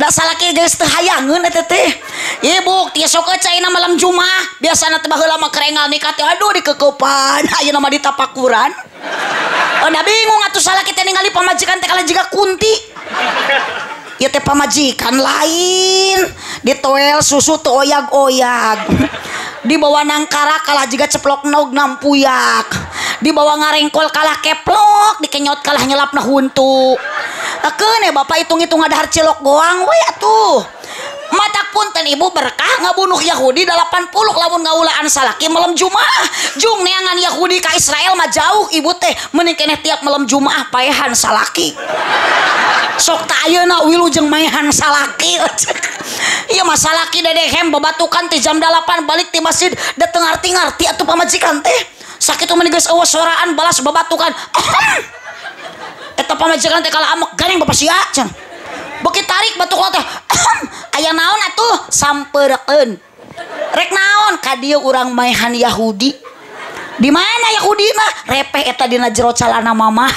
Da salaki geus teu hayangeun eta teh. Ibu, ti sok ayeuna malam Jumat, biasana teh baheula mah kerengal nikah teh aduh dikekeupan, ayeuna mah ditapakuran. Da bingung atuh salaki teh ningali pamajikan teh kalah jiga kunti. Ieu teh pamajikan lain, ditoel susu teu oyag-oyag. Dibawa nangkara kalah jiga ceplok nog nampuyak. Dibawa ngarengkol kalah keplok, dikenyot kalah nyelapna huntu. Akeun ya bapak hitung-hitung ngadahar cilok goang we atuh. Mata Punten ibu berkah ngabunuh Yahudi 80 lamun ngaulaan salaki malam Jumaah. Jung neangan Yahudi ka Israel mah jauh ibu teh mending keneh tiap malam Jumaah paehan salaki. Sok ta ayeuna wilujeng maehan salaki. Ieu mah salaki dedehem babatukan ti jam 8 balik ti masjid da teu ngarti-ngarti atuh pamajikan teh. Sakitu mah geus eueuh soraan balas babatukan. Eta pamajikan teh kalah amek ganeng bapak sia cenah. Beuki tarik batuk teh. Aya naon atuh sampeurkeun. Rek naon ka dieu urang maehan Yahudi. Di mana Yahudina? Repeh eta dina jero calana mamah.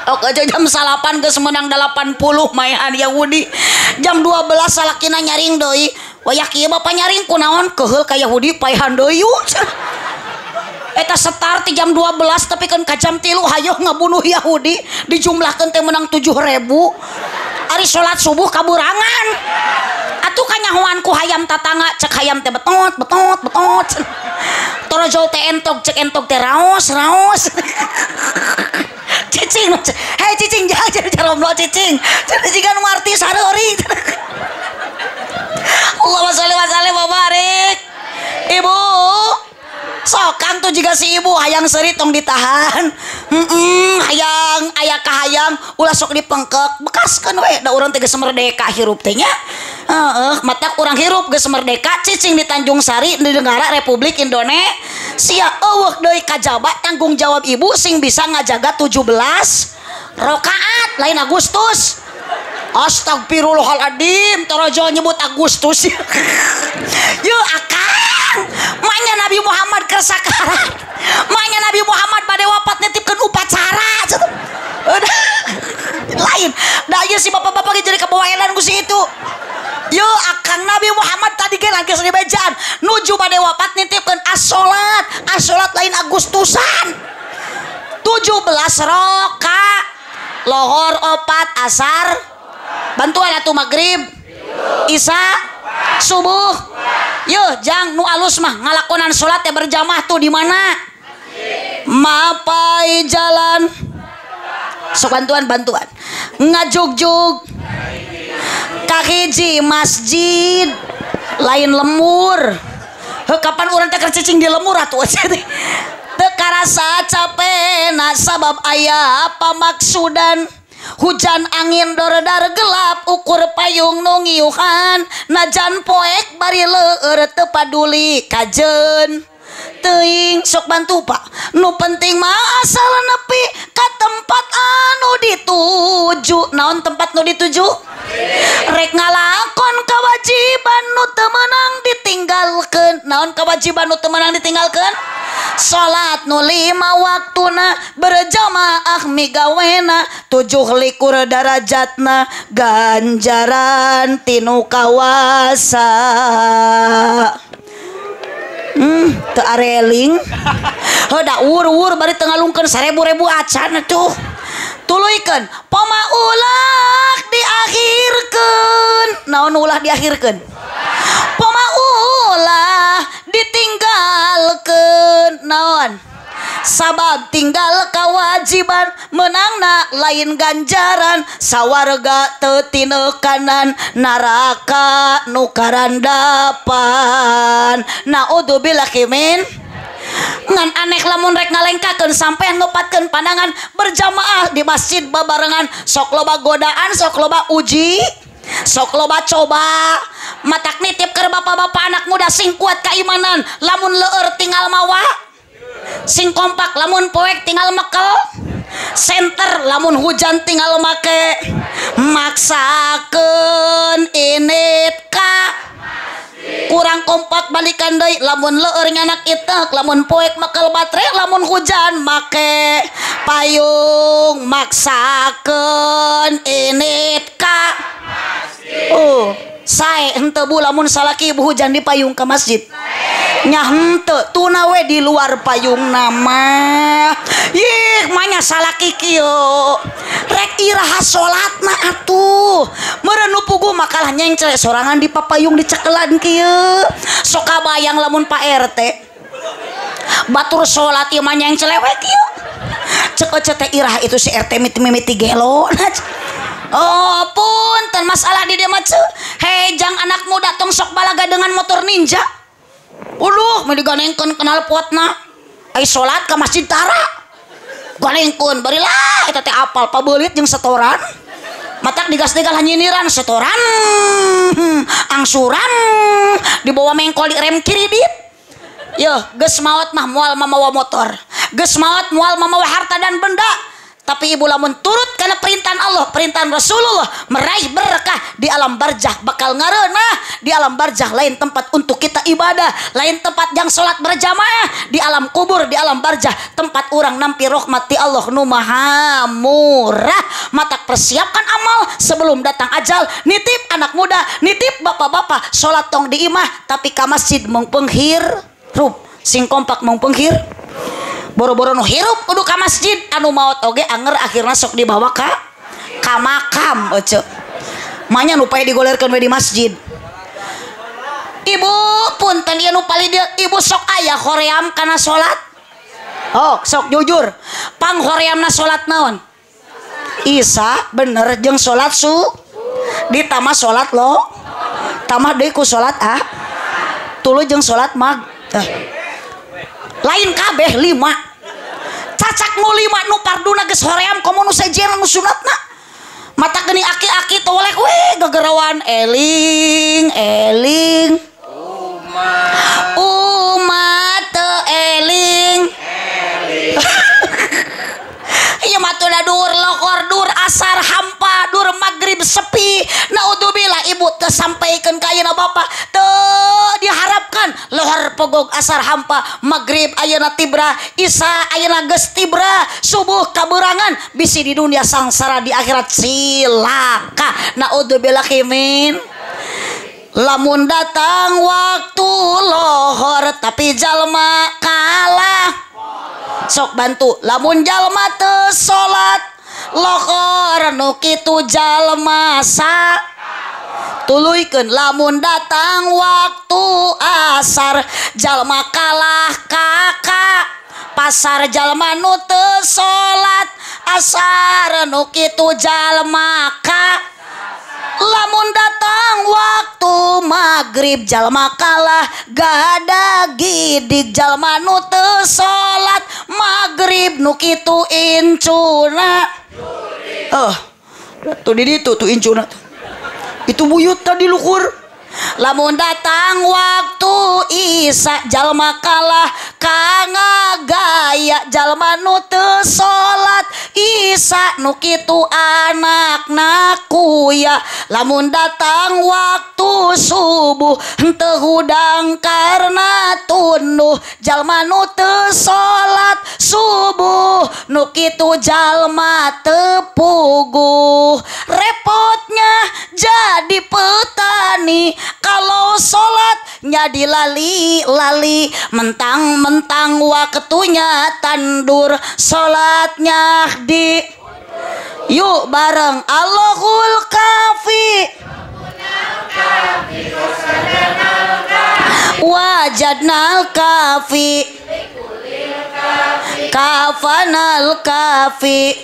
Oke jam 9 geus meunang 80 maehan Yahudi. Jam 12 salakina nyaring deui. Wayah kieu bapa nyaring kunaon keheul ka Yahudi paehan deui. Eta start ti jam 12 tapi kan ka jam 3 hayoh ngabunuh Yahudi dijumlahkeun teh menang 7.000. Ari salat subuh kaburangan. Atuh kanyahoan ku hayam tatangga cek hayam teh betot betot betot. Torojol teh entog cek entog teh raos raos. Cicing, hei cicing jangan jaromlo cicing. Cicing kan ngarti sareuri. Allahumma sholli wa sallim wa barik. Ibu sokang tuh juga si ibu hayang seri tong ditahan. Hayang aya kahayang ulah sok dipengkek bekaskeun we da urang teh geus merdeka hirup teh nya. Heeh, matak urang hirup geus merdeka cicing di Tanjung Sari di negara Republik Indonesia. Eueuh deui kajaba tanggung jawab ibu sing bisa ngajaga 17 rakaat lain Agustus. Astagfirullahaladzim torojol nyebut Agustus. Yeuh akang manya Nabi Muhammad keur sakarat, manya Nabi Muhammad bade wafat nitipkeun upacara. Lain da ieu si bapak-bapak ge jadi kabawaelan ku si itu. Yeuh akang Nabi Muhammad tadi ge lagi dibejaan nuju bade wafat nitipkeun as-sholat, as-sholat lain Agustusan. 17 rakaat lohor 4 asar bantuan atuh maghrib isya subuh. Yuh jang nu alus mah ngalakonan salat teh berjamaah tuh di mana? Mapai jalan. Sok bantuan bantuan. Ngajugjug kahiji masjid lain lemur. Heuh kapan urang teh keur cicing di lemur atuh teh. Teu karasa capena sabab aya pamaksudan. Hujan angin dordar gelap ukur payung nu ngiuhan najan poek bari leur teu paduli kajeun teuing. Sok bantu pak nu penting mah asal nepi ka tempat anu dituju. Naon tempat nu dituju? Rek ngalakon kewajiban nu teu meunang ditinggalkeun. Naon kewajiban nu teu meunang ditinggalkeun? Salat nu 5 waktuna berjamaah migawena 27 darajatna ganjaran tinu kawasa. Teu areling. Heuh da wur-wur bari teu ngalungkeun 1000 acan atuh. Tuluykeun poma ulah diakhirkeun. Naon ulah diakhirkeun? Poma ulah ditinggalkeun. Naon? Sabab tinggal kewajiban menangna lain ganjaran sawarga teu tinekanan neraka nu karandapan. Naudzubillahi min. Ngan aneh lamun rek ngalengkakeun sampean ngopatkeun pandangan berjamaah di masjid babarengan sok loba godaan sok loba uji sok loba coba. Matak nitip keur bapak-bapak anak muda sing kuat keimanan lamun leur tinggal mawa sing kompak lamun poek tinggal mekel senter lamun hujan tinggal make maksakeun init ka kurang kompak balikan deui lamun leur nyanak itek lamun poek mekel baterai lamun hujan make payung maksakeun init ka. Oh sae henteu bu lamun salaki ibu hujan di payung ke masjid nya henteu tuna we di luar payung nama. Yih manya salaki kieu rek iraha salatna atuh meureun nu puguh makalah nyengcle sorangan di papayung dicekelan kieu. Sok kabayang lamun Pak RT batur salat ieu mah nyengcle we kieu. Cek ece teh iraha itu si RT mimiti gelo. Oh punten masalah di dieu mah ceu. Hejang anak muda tong sok balaga dengan motor ninja. Uluh mah diganengkeun kenal potna. Ai salat ka masjid tara. Ganengkeun barilah eta teh apal pabeulit jeung setoran. Matak digas-digal hanyiniran setoran. Angsuran dibawa mengkol di rem kredit. Yo, geus maot mah moal mamawa motor. Geus maot moal mamawa harta dan benda. Tapi ibu lamun turut karena perintahan Allah, perintahan Rasulullah, meraih berkah di alam barjah bakal ngareunah. Di alam barjah lain tempat untuk kita ibadah, lain tempat yang sholat berjamaah. Di alam kubur, di alam barjah tempat orang nampi rahmat ti Allah nu maha murah. Matak persiapkan amal sebelum datang ajal. Nitip anak muda, nitip bapak-bapak, sholat tong di imah tapi ka masjid mengpenghirup. Sing kompak mengpenghir. Boro-boro nu hirup kudu ka masjid, anu maot oge anger akhirna sok dibawa ka makam ece. Manya nu pae digolerkeun we di masjid. Ibu punten ieu nu palih dieu, ibu sok aya hoream kana salat? Oh, sok jujur. Pang horeamna salat naon? Isya bener jeung salat su ditambah salat lo. Tambah deui ku salat a. Tuluy jeung salat mag. Lain kabeh 5. Cacak nu 5 nu parduna geus hoream komo nu sejen nu sunatna. Mata geuning aki-aki tolek we gegerawan eling eling umat umat teu eling eling. Ieu mah teu dur lokor dur asar hampa dur magrib sepi. Naudzubillah ibu teu sampaikeun ka ayeuna bapak teu diharapkan lohor pogog asar hampa magrib ayeuna tibra isya ayeuna geus tibra subuh kaberangan bisi di dunia sangsara di akhirat cilaka. Naudzubillah min. Lamun datang waktu lohor tapi jalma kalah sok bantu. Lamun jalma teu salat lohor nu kitu jalma sa tuluykeun. Lamun datang waktu asar jalma kalah kakak pasar jalma nu teu salat asar nu kitu jalma ka. Lamun datang waktu maghrib jalma kalah gada gidig jalma nu teu salat maghrib nu kitu incuna. Oh, tuh di ditu tuh incuna tuh. Itu buyut tadi luhur. Lamun datang waktu isya jalma kalah kangagaya jalma nu teu salat isya nu kitu anakna kuya. Lamun datang waktu subuh henteu hudang karena tunduh jalma nu teu salat subuh nu kitu jalma teu puguh. Repotnya jadi petani kalau sholatnya dilali-lali, mentang-mentang waktunya tandur sholatnya di. Yuk bareng Allahul Kafi wajadnal kafi kafanal kafi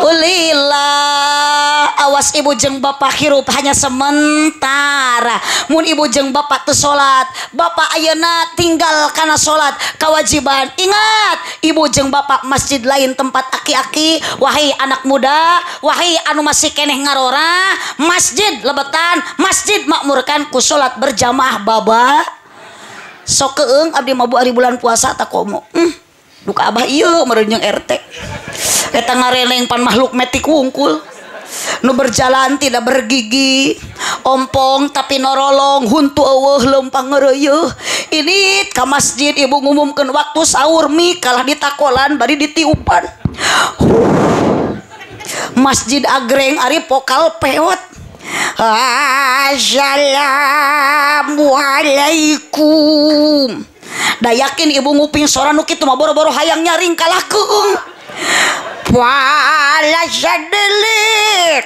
ulillah. Awas ibu jeung bapak hirup hanya sementara. Mun ibu jeung bapak teu salat, bapak ayeuna tinggal kana salat kewajiban. Ingat, ibu jeung bapak masjid lain tempat aki-aki. Wahai anak muda, wahai anu masih keneh ngarora, masjid lebetan, masjid makmurkan ku salat berjamaah baba. Sok keung abdi mah bu ari bulan puasa tak komo. Duka abah ieu meureun jeung RT. Eta ngareneng pan makhluk metik wungkul. Nu berjalan tidak bergigi, ompong tapi norolong, huntu eueuh leumpang ngeureuyeh. Ini ka masjid ibu ngumumkeun waktu sahur mi kalah ditakolan bari ditiupan. Masjid agreng ari pokal peot. Assalamualaikum. Da yakin ibu nguping sora nu kitu mah boro-boro hayang nyaring kalah keung. Pala sadelit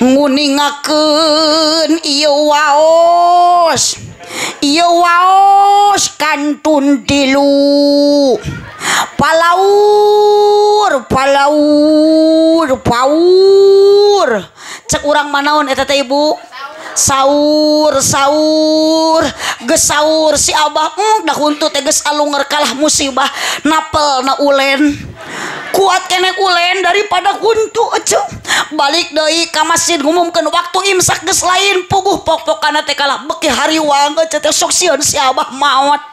nguningakeun ieu waos. Ieu waos kantun tilu. Palaur, palaur, paur. Cek urang manaon eta teh ibu? Saur, saur, geus saur si abah dah huntu teh geus alungar kalah musibah napel na ulen. Kuat keneh ulen daripada huntu eceu. Balik deui ka masjid ngumumkeun waktu imsak geus lain puguh pok-pokana teh kalah beuki hariwang eceu teh sok sieun si abah maot.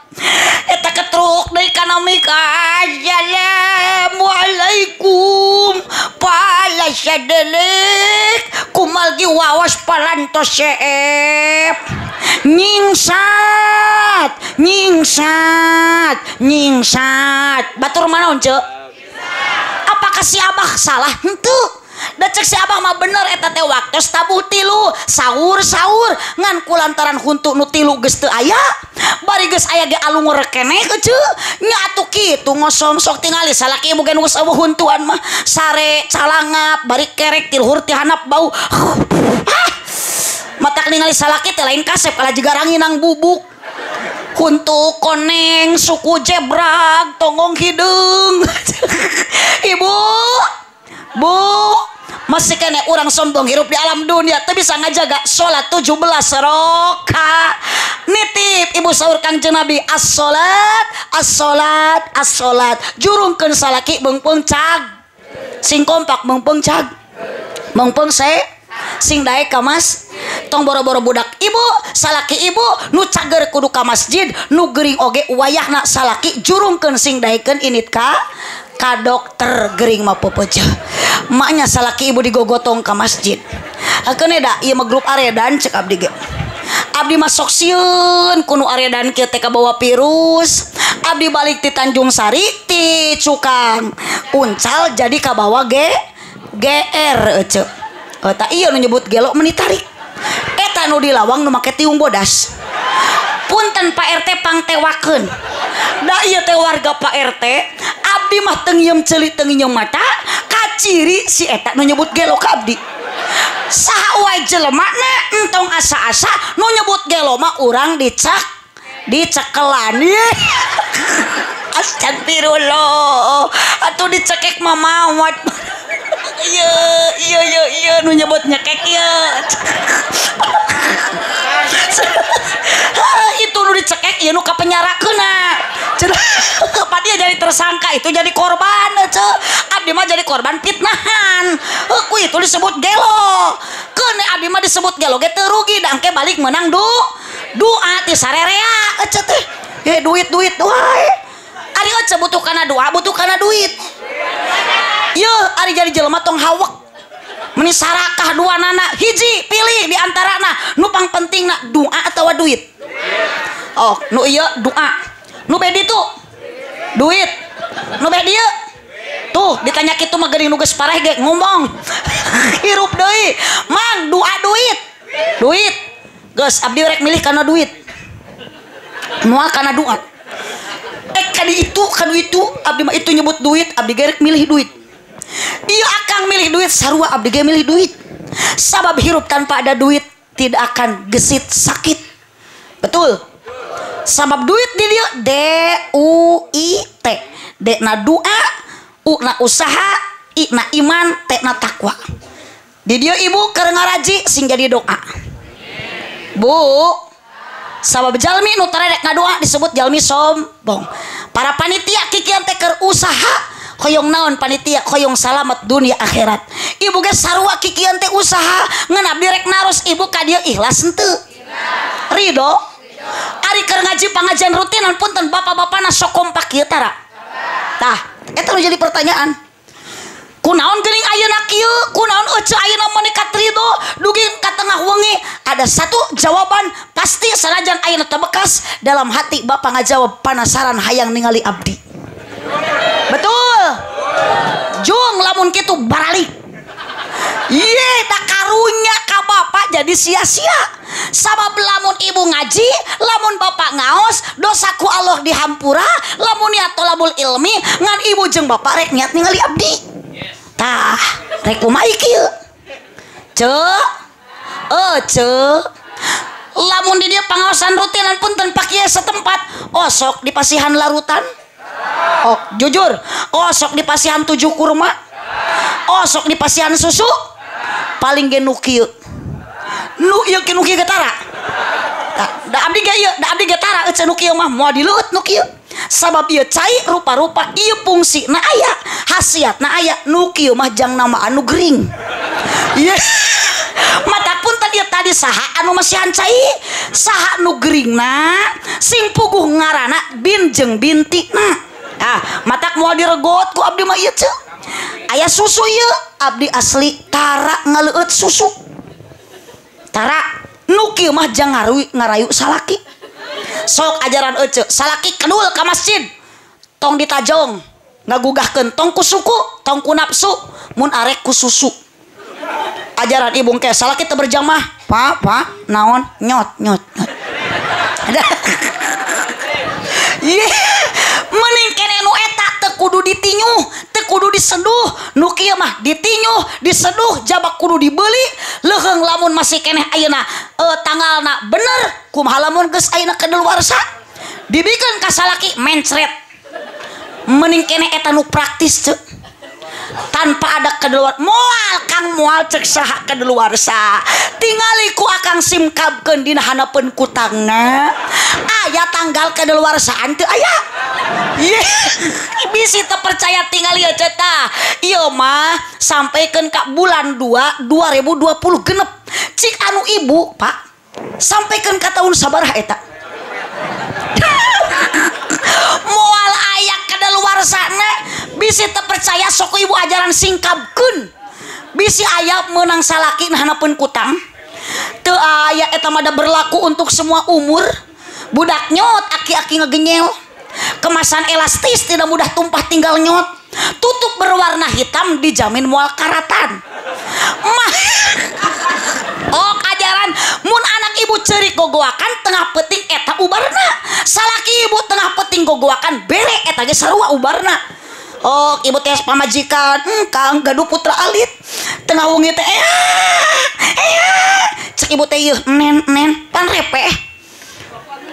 Eta ketruk deui kana mik assalamualaikum pala sadelik kumalgi wawas palantos seep nyingsat nyingsat nyingsat batur manaon ceu apakah si abah salah henteu da cek si abah mah bener eta teh waktos tabuh tilu sahur-sahur ngan kulantaran huntu nu tilu geus teu aya bari geus aya ge alungur keneh eceu nya atuh kitu ngosom sok tingali salaki ibu ge nu geus eueuh huntuan mah sare calangap bari kerek ti luhur ti handap bau matak ningali salaki teh lain kasep kalah jiga ranginang bubuk huntu koneng suku jebrag tonggong hideung ibu bu masih kene orang sombong hirup di alam dunia teu bisa ngajaga salat 17 rakaat nitip ibu saur Kangjeng Nabi as-salat as-salat as-salat jurungkeun salaki beungpeung cag sing kompak beungpeung cag beungpeung se sing daek ka mas tong boro-boro budak ibu salaki ibu nu cager kudu ka masjid nu gering oge wayahna salaki jurungkeun sing daekeun init ka dokter gering mah pepeuceuh maknya salaki ibu digogotong ka masjid hakeun da ieu mah grup aredan cek abdi ge abdi mah sok sieun ku nu aredan kieu teh kabawa virus abdi balik ti Tanjung Sari ti Cukang uncal jadi kabawa GR eceu eta ieu nu nyebut gelo meuni tarik eta nu di lawang nu make tiung bodas punten Pak RT pangtewakeun da ieu teh warga Pak RT abdi mah teu ngieum ceuli teu ngieum mata kaciri si eta nu nyebut gelo ka abdi saha wae jelemana entong asa-asa nu nyebut gelo mah urang dicekelan astagfirullah atuh dicekek mah maot ieu ieu ieu ieu nu nyebut nyekek ieu itu nu dicekek ieu nu kapenyarakeunna cenah dia jadi tersangka itu jadi korban ceu abdi mah jadi korban fitnahan ku itu disebut gelo keun abdi mah disebut gelo ge teu rugi da engke balik meunang doa ti sarerea eceu teh duit duit wae ari eceu butuh kana doa butuh kana duit yeuh ari jadi jelema tong hawek meni sarakah dua nana hiji pilih di antarana nu pang pentingna doa atawa duit oh nu ieu doa nu bedi tuh duit nu bedi ieu tuh ditanya kitu mah geuning nu geus parah ge ngomong hirup deui mang doa duit duit geus abdi rek milih kana duit moal kana doa kadi itu abdi mah itu nyebut duit abdi ge rek milih duit ieu akang milih duit sarua abdi ge milih duit sabab hirup tanpa ada duit tidak akan gesit sakit betul sabab duit di dieu D U I T D na doa U na usaha I na iman T na takwa di dieu ibu keur ngaraji sing jadi doa bu sabab jalmi nu tarek ngadoa disebut jalmi sombong para panitia kikian teh keur usaha hoyong naon panitia hoyong salamet dunia akhirat ibu ge sarua kikian teh usaha ngan abdi rek naros ibu ka dieu ikhlas henteu ridho ari keur ngaji pangajian rutinan punten bapak-bapana sok kompak kieu tara tah eta nu jadi pertanyaan kunaon geuning ayeuna kieu kunaon eceu ayeuna meuni ridho dugi ka tengah wengi ada satu jawaban pasti sanajan ayeuna teu bekas dalam hati bapak ngajawab panasaran hayang ningali abdi betul jung lamun kitu baralik ye tak karunya ka bapak jadi sia-sia sabab lamun ibu ngaji lamun bapak ngaos dosaku Allah dihampura lamun niat tolabul ilmi ngan ibu jeung bapak rek niat ningali abdi tah rek kumaha kieu ceu ceu Lamun di dieu pangaosan rutinan punten Pak Kiai setempat osok dipasihan larutan. Oh, jujur, osok dipasihan 7 kurma. Osok dipasihan susu. Paling ge nu kieu. Nu ieu nu kieu tara. Da abdi ge ieu, da abdi ge tara eueuh nu kieu mah moal dileueut nu kieu. Sabab ieu cai rupa-rupa ieu fungsina aya, khasiatna aya, nu kieu mah jang nama anu gering. Ieu mata punten ieu tadi saha anu masihan cai, saha nu geringna, sing puguh ngaranna bin jeung bintina. Ah, matak moal diregot ku abdi mah ieu ceu. Aya susu ieu, abdi asli tara ngaleueut susu. Tara nu kieu mah jang ngarayu salaki. Sok ajaran ece, salaki kedul ka masjid. Tong ditajong, ngagugahkeun tong ku suku, tong ku nafsu, mun arek ku susu. Ajaran ibu ke salaki teu berjamaah. Pak, pak, naon? Nyot, nyot, nyot. Ye, mending kene nu eta teu kudu ditinyuh, teu kudu diseduh. Nu kieu mah ditinyuh, diseduh, jabak kudu dibeli. Leuheung lamun masih keneh ayeuna tanggalna bener, kumaha lamun geus ayeuna kadaluarsa? Dibikeun ka salaki mencret. Mending keneh eta nu praktis ceu. Tanpa ada keluar moal kang moal cek saha keluarsa tingali ku akang simkabkeun dina hanapeun kutangna aya tanggal kedaluarsaan teu aya. Bisi teu percaya tingali ieu tah ieu mah sampaikeun ka bulan 2 2020 genep cik anu ibu Pak sampaikeun ka taun sabaraha eta. Moal aya kadaluarsana. Bisi teu percaya sok ibu ajaran singkabkeun. Bisi aya meunang salaki hanapeun kutang. Teu aya eta mah berlaku untuk semua umur. Budak nyot aki-aki ngegenyel. Kemasan elastis tidak mudah tumpah tinggal nyot. Tutup berwarna hitam dijamin moal karatan. Mah oh ajaran mun anak ibu ceurik gogoakan tengah peuting eta ubarna. Salaki ibu tengah peuting gogoakan bere eta ge sarua ubarna. Oh ibu teh pamajikan kang gaduh putra alit tengah wengi teh cek ibu teh ieu nen nen pan repeh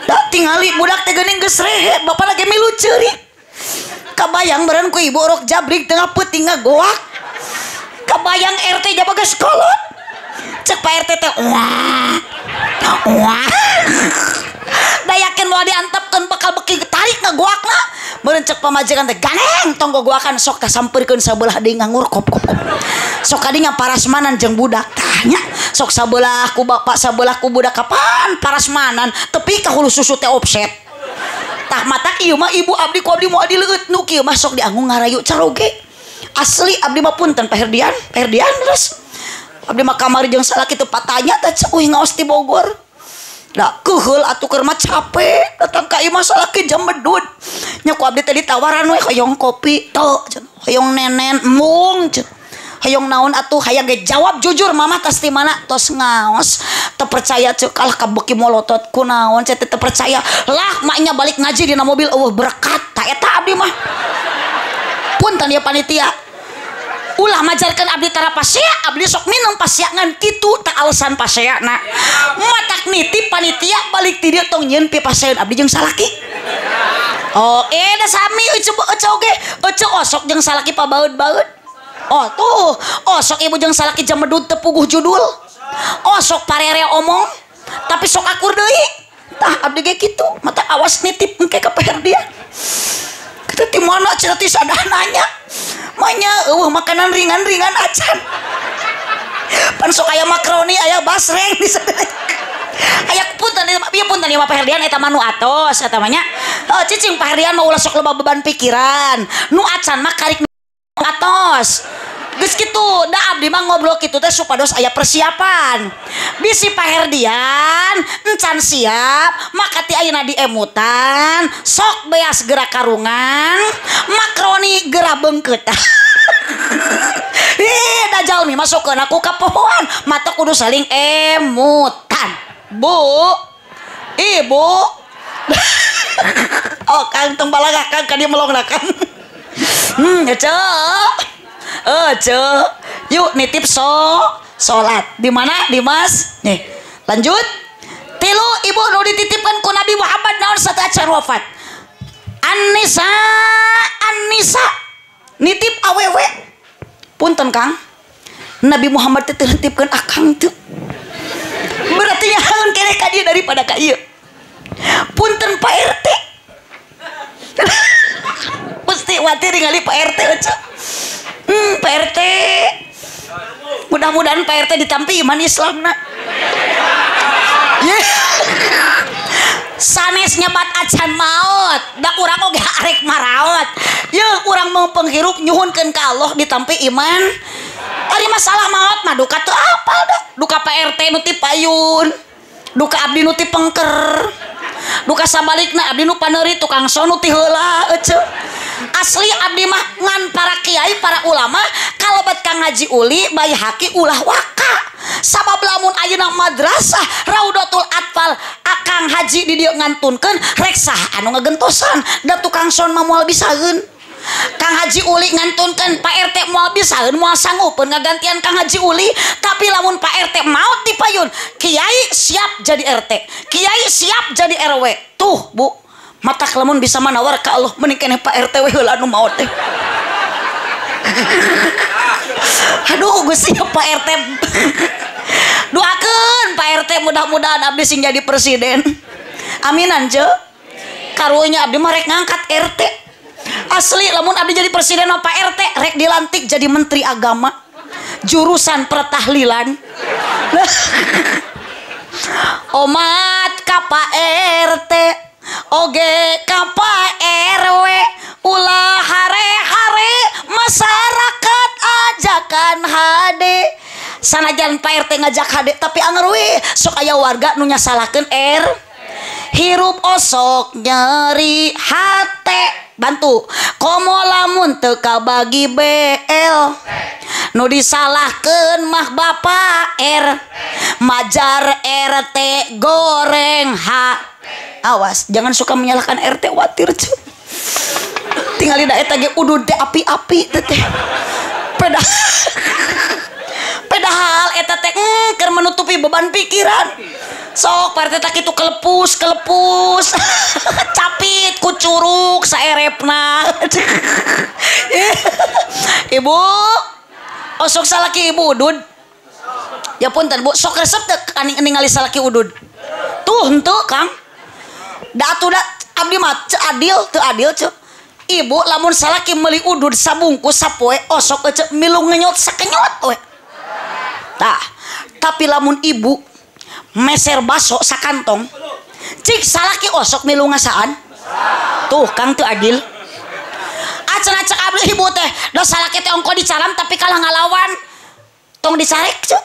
da tingali budak teh geuning geus rehe bapak lagi milu ceurik kabayang beureun ku ibu rok jabrik tengah peuting ngagoak kabayang RT jaba geus kolot cek Pak RT teh wah wah da yakin moal diantepkeun bakal beki tarik ngagoakna meureun cek pamajikan teh ganeng tong gogoakan sok tah sampeurkeun sabelah deui nganggur kop kop kop sok kadinya parasmanan jeung budak tah nya sok sabelah ku bapak sabelah ku budak kapan parasmanan tepi ka hulu susu teh offset tah matak ieu mah ibu abdi ku abdi moal dileueut nu kieu mah sok dianggung ngarayu caroge asli abdi mah punten Pak Herdian Pak Herdian terus abdi mah kamari jeung salaki teu patanya tah cek euy ngaos ti Bogor. Da keuheul atuh keur mah capek datang ka imah salaki jam bedud nya ku abdi teh ditawaran we hoyong kopi teu hoyong nenen mung hoyong naon atuh hayang ge jawab jujur mama tas ti mana tos ngaos teu percaya ceuk kalah ka beuki molotot kunaon ceu teu percaya lah maknya balik ngaji dina mobil eueuh berkat ta eta abdi mah punten ya panitia ulah majarkan abdi tara pasea abdi sok minum pasea ngan kitu tak alasan pasea na matak nitip panitia balik ti dieu tong nyieun pipaseun abdi jeung salaki. Oh da sami eueuh eueuh oge eueuh osok jeung salaki pabaeud-baeud. Oh tuh osok ibu jeung salaki jamedud teu puguh judul osok parere omong tapi sok akur deui tah abdi ge kitu mata awas nitip engke ka Herdian kitu ti mana cenah ti sadananya manya eueuh makanan ringan-ringan acan pan sok aya makaroni aya basreng di sana aya punten ieu punten ieu mah Pak Herdian eta mah nu atos eta mah nya oh cicing Pak Herdian mah ulah sok loba beban pikiran nu acan mah karik atos geus kitu da abdi mah ngobrol kitu teh supados aya persiapan bisi Pak Herdian encan siap maka ti ayeuna diemutan sok beas gerak karungan makroni geura beungkeut. Ih da jalmi masukkeun aku ka pohoan mata kudu saling emutan bu ibu. Oh kang tong balaga kang ka dieu melongna kang. Ece, yuk nitip so salat di mana di mas nih lanjut tilu naon sateuacan wafat. An-Nisa An-Nisa nitip awewe. Punten Kang. Nabi Muhammad teh teu nitipkeun akang teu. Berarti nyahangeun keneh ka dieu daripada ka ieu. Punten Pak RT. Mesti watir ningali Pak RT eueuh. Pak RT. Mudah-mudahan Pak RT ditampi iman Islamna. Yeah. Sanes nyebat acan maot, da urang oge arek maraot. Yeuh urang mau penghirup nyuhunkeun ka Allah ditampi iman. Ari masalah maot mah duka teu apal da. Duka Pak RT nu ti payun, duka abdi nu ti pengker. Duka sabalikna abdi nu paneuri tukang son nu ti heula eueuh. Asli abdi mah ngan para kiai para ulama kalebat ka ngaji uli Baihaqi ulah waka. Sabab lamun ayeuna madrasah Raudatul Atfal akang haji di dieu ngantunkeun rek saha anu ngagentosan da tukang son mah moal bisaeun. Kang Haji Uli ngantunkeun Pak RT moal bisaeun moal sanggupeun ngagantian Kang Haji Uli, tapi lamun Pak RT maot di payun kiai siap jadi RT, kiai siap jadi RW. Tuh Bu, matak lamun bisa manawar ka Allah mending keneh Pak RT we heula anu maot teh. Aduh Gusti Pak RT. Doakeun Pak RT mudah-mudahan abdi sing jadi presiden. Aminan ce. Karunya abdi mah rek ngangkat RT. Asli lamun abdi jadi presiden mah Pak RT rek dilantik jadi menteri agama jurusan pertahlilan. Omat ka Pak RT oge ka Pak RW ulah hare-hare masyarakat ajakan HD. Sanajan Pak RT ngajak HD tapi anger we sok aya warga nu nyasalahkeun R. Hirup osok nyeri hate. Bantu komo lamun teu kabagi BL nu disalahkeun mah Bapak R. Majar RT goreng H. Awas jangan suka menyalahkan RT watir cuy. Tinggal da eta ge udud teh api-api teh. Padahal eta teh keur menutupi beban pikiran. Sok Pak RT tak kitu kelepus kelepus. Capit ku curug saerepna. Ibu osok salaki ibu udud. Ya punten Bu, sok resep teh ningali salaki udud. Tuh henteu Kang. Da atuh da abdi mah teu adil, teu adil ceu. Ibu lamun salaki meuli udud sabungkus sapoe osok ece milu ngenyot sakenyot we. Tah, tapi lamun ibu meser baso sakantong cik salaki osok milu ngasaan. Tuh Kang teu adil. Acan-acan abdi ibu teh da salaki teh ongko dicaram tapi kalah ngalawan. Tong dicarek ceu.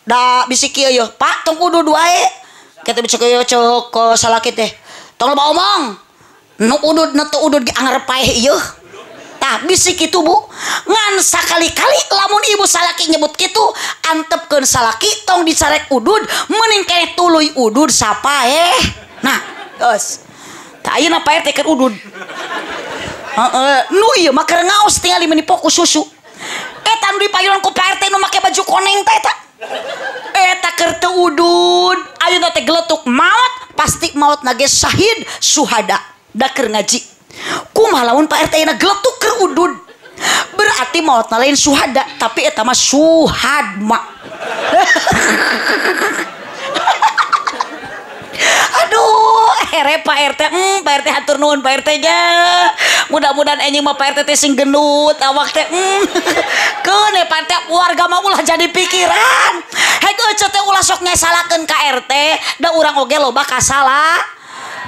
Da bisi kieu yeuh, Pak tong udud wae. Kitu bisi kieu ceu ke salaki teh. Tong loba omong. Nu udud nu teu udud ge anger paeh ieu. Tah bisi kitu Bu. Ngan sakali-kali lamun ibu salaki nyebut kitu antepkeun salaki tong dicarek udud mending keneh tuluy udud sapaeh. Nah, geus. Tah ayeuna Pak RT keur udud. Heeh, nu ieu mah keur ngaos tingali meuni fokus susu. Eta nu dipayunan ku Pak RT nu make baju koneng teh eta. Eta keur teu udud, ayeuna teh geletuk maot, pasti maot na ge syahid suhada. Da keur ngaji. Kumaha lamun Pak RT ayeuna geletuk keur udud. Berarti maotna lain suhada, tapi eta mah suhadma. Aduh, here Pak RT, Pak RT hatur nuhun Pak RT nya. Mudah-mudahan enjing mah Pak RT teh sing gendut awak teh. Keun Pak RT warga mah ulah jadi pikiran. Hek euceu teh ulah sok ngesalakeun ka RT, da urang oge loba kasalah.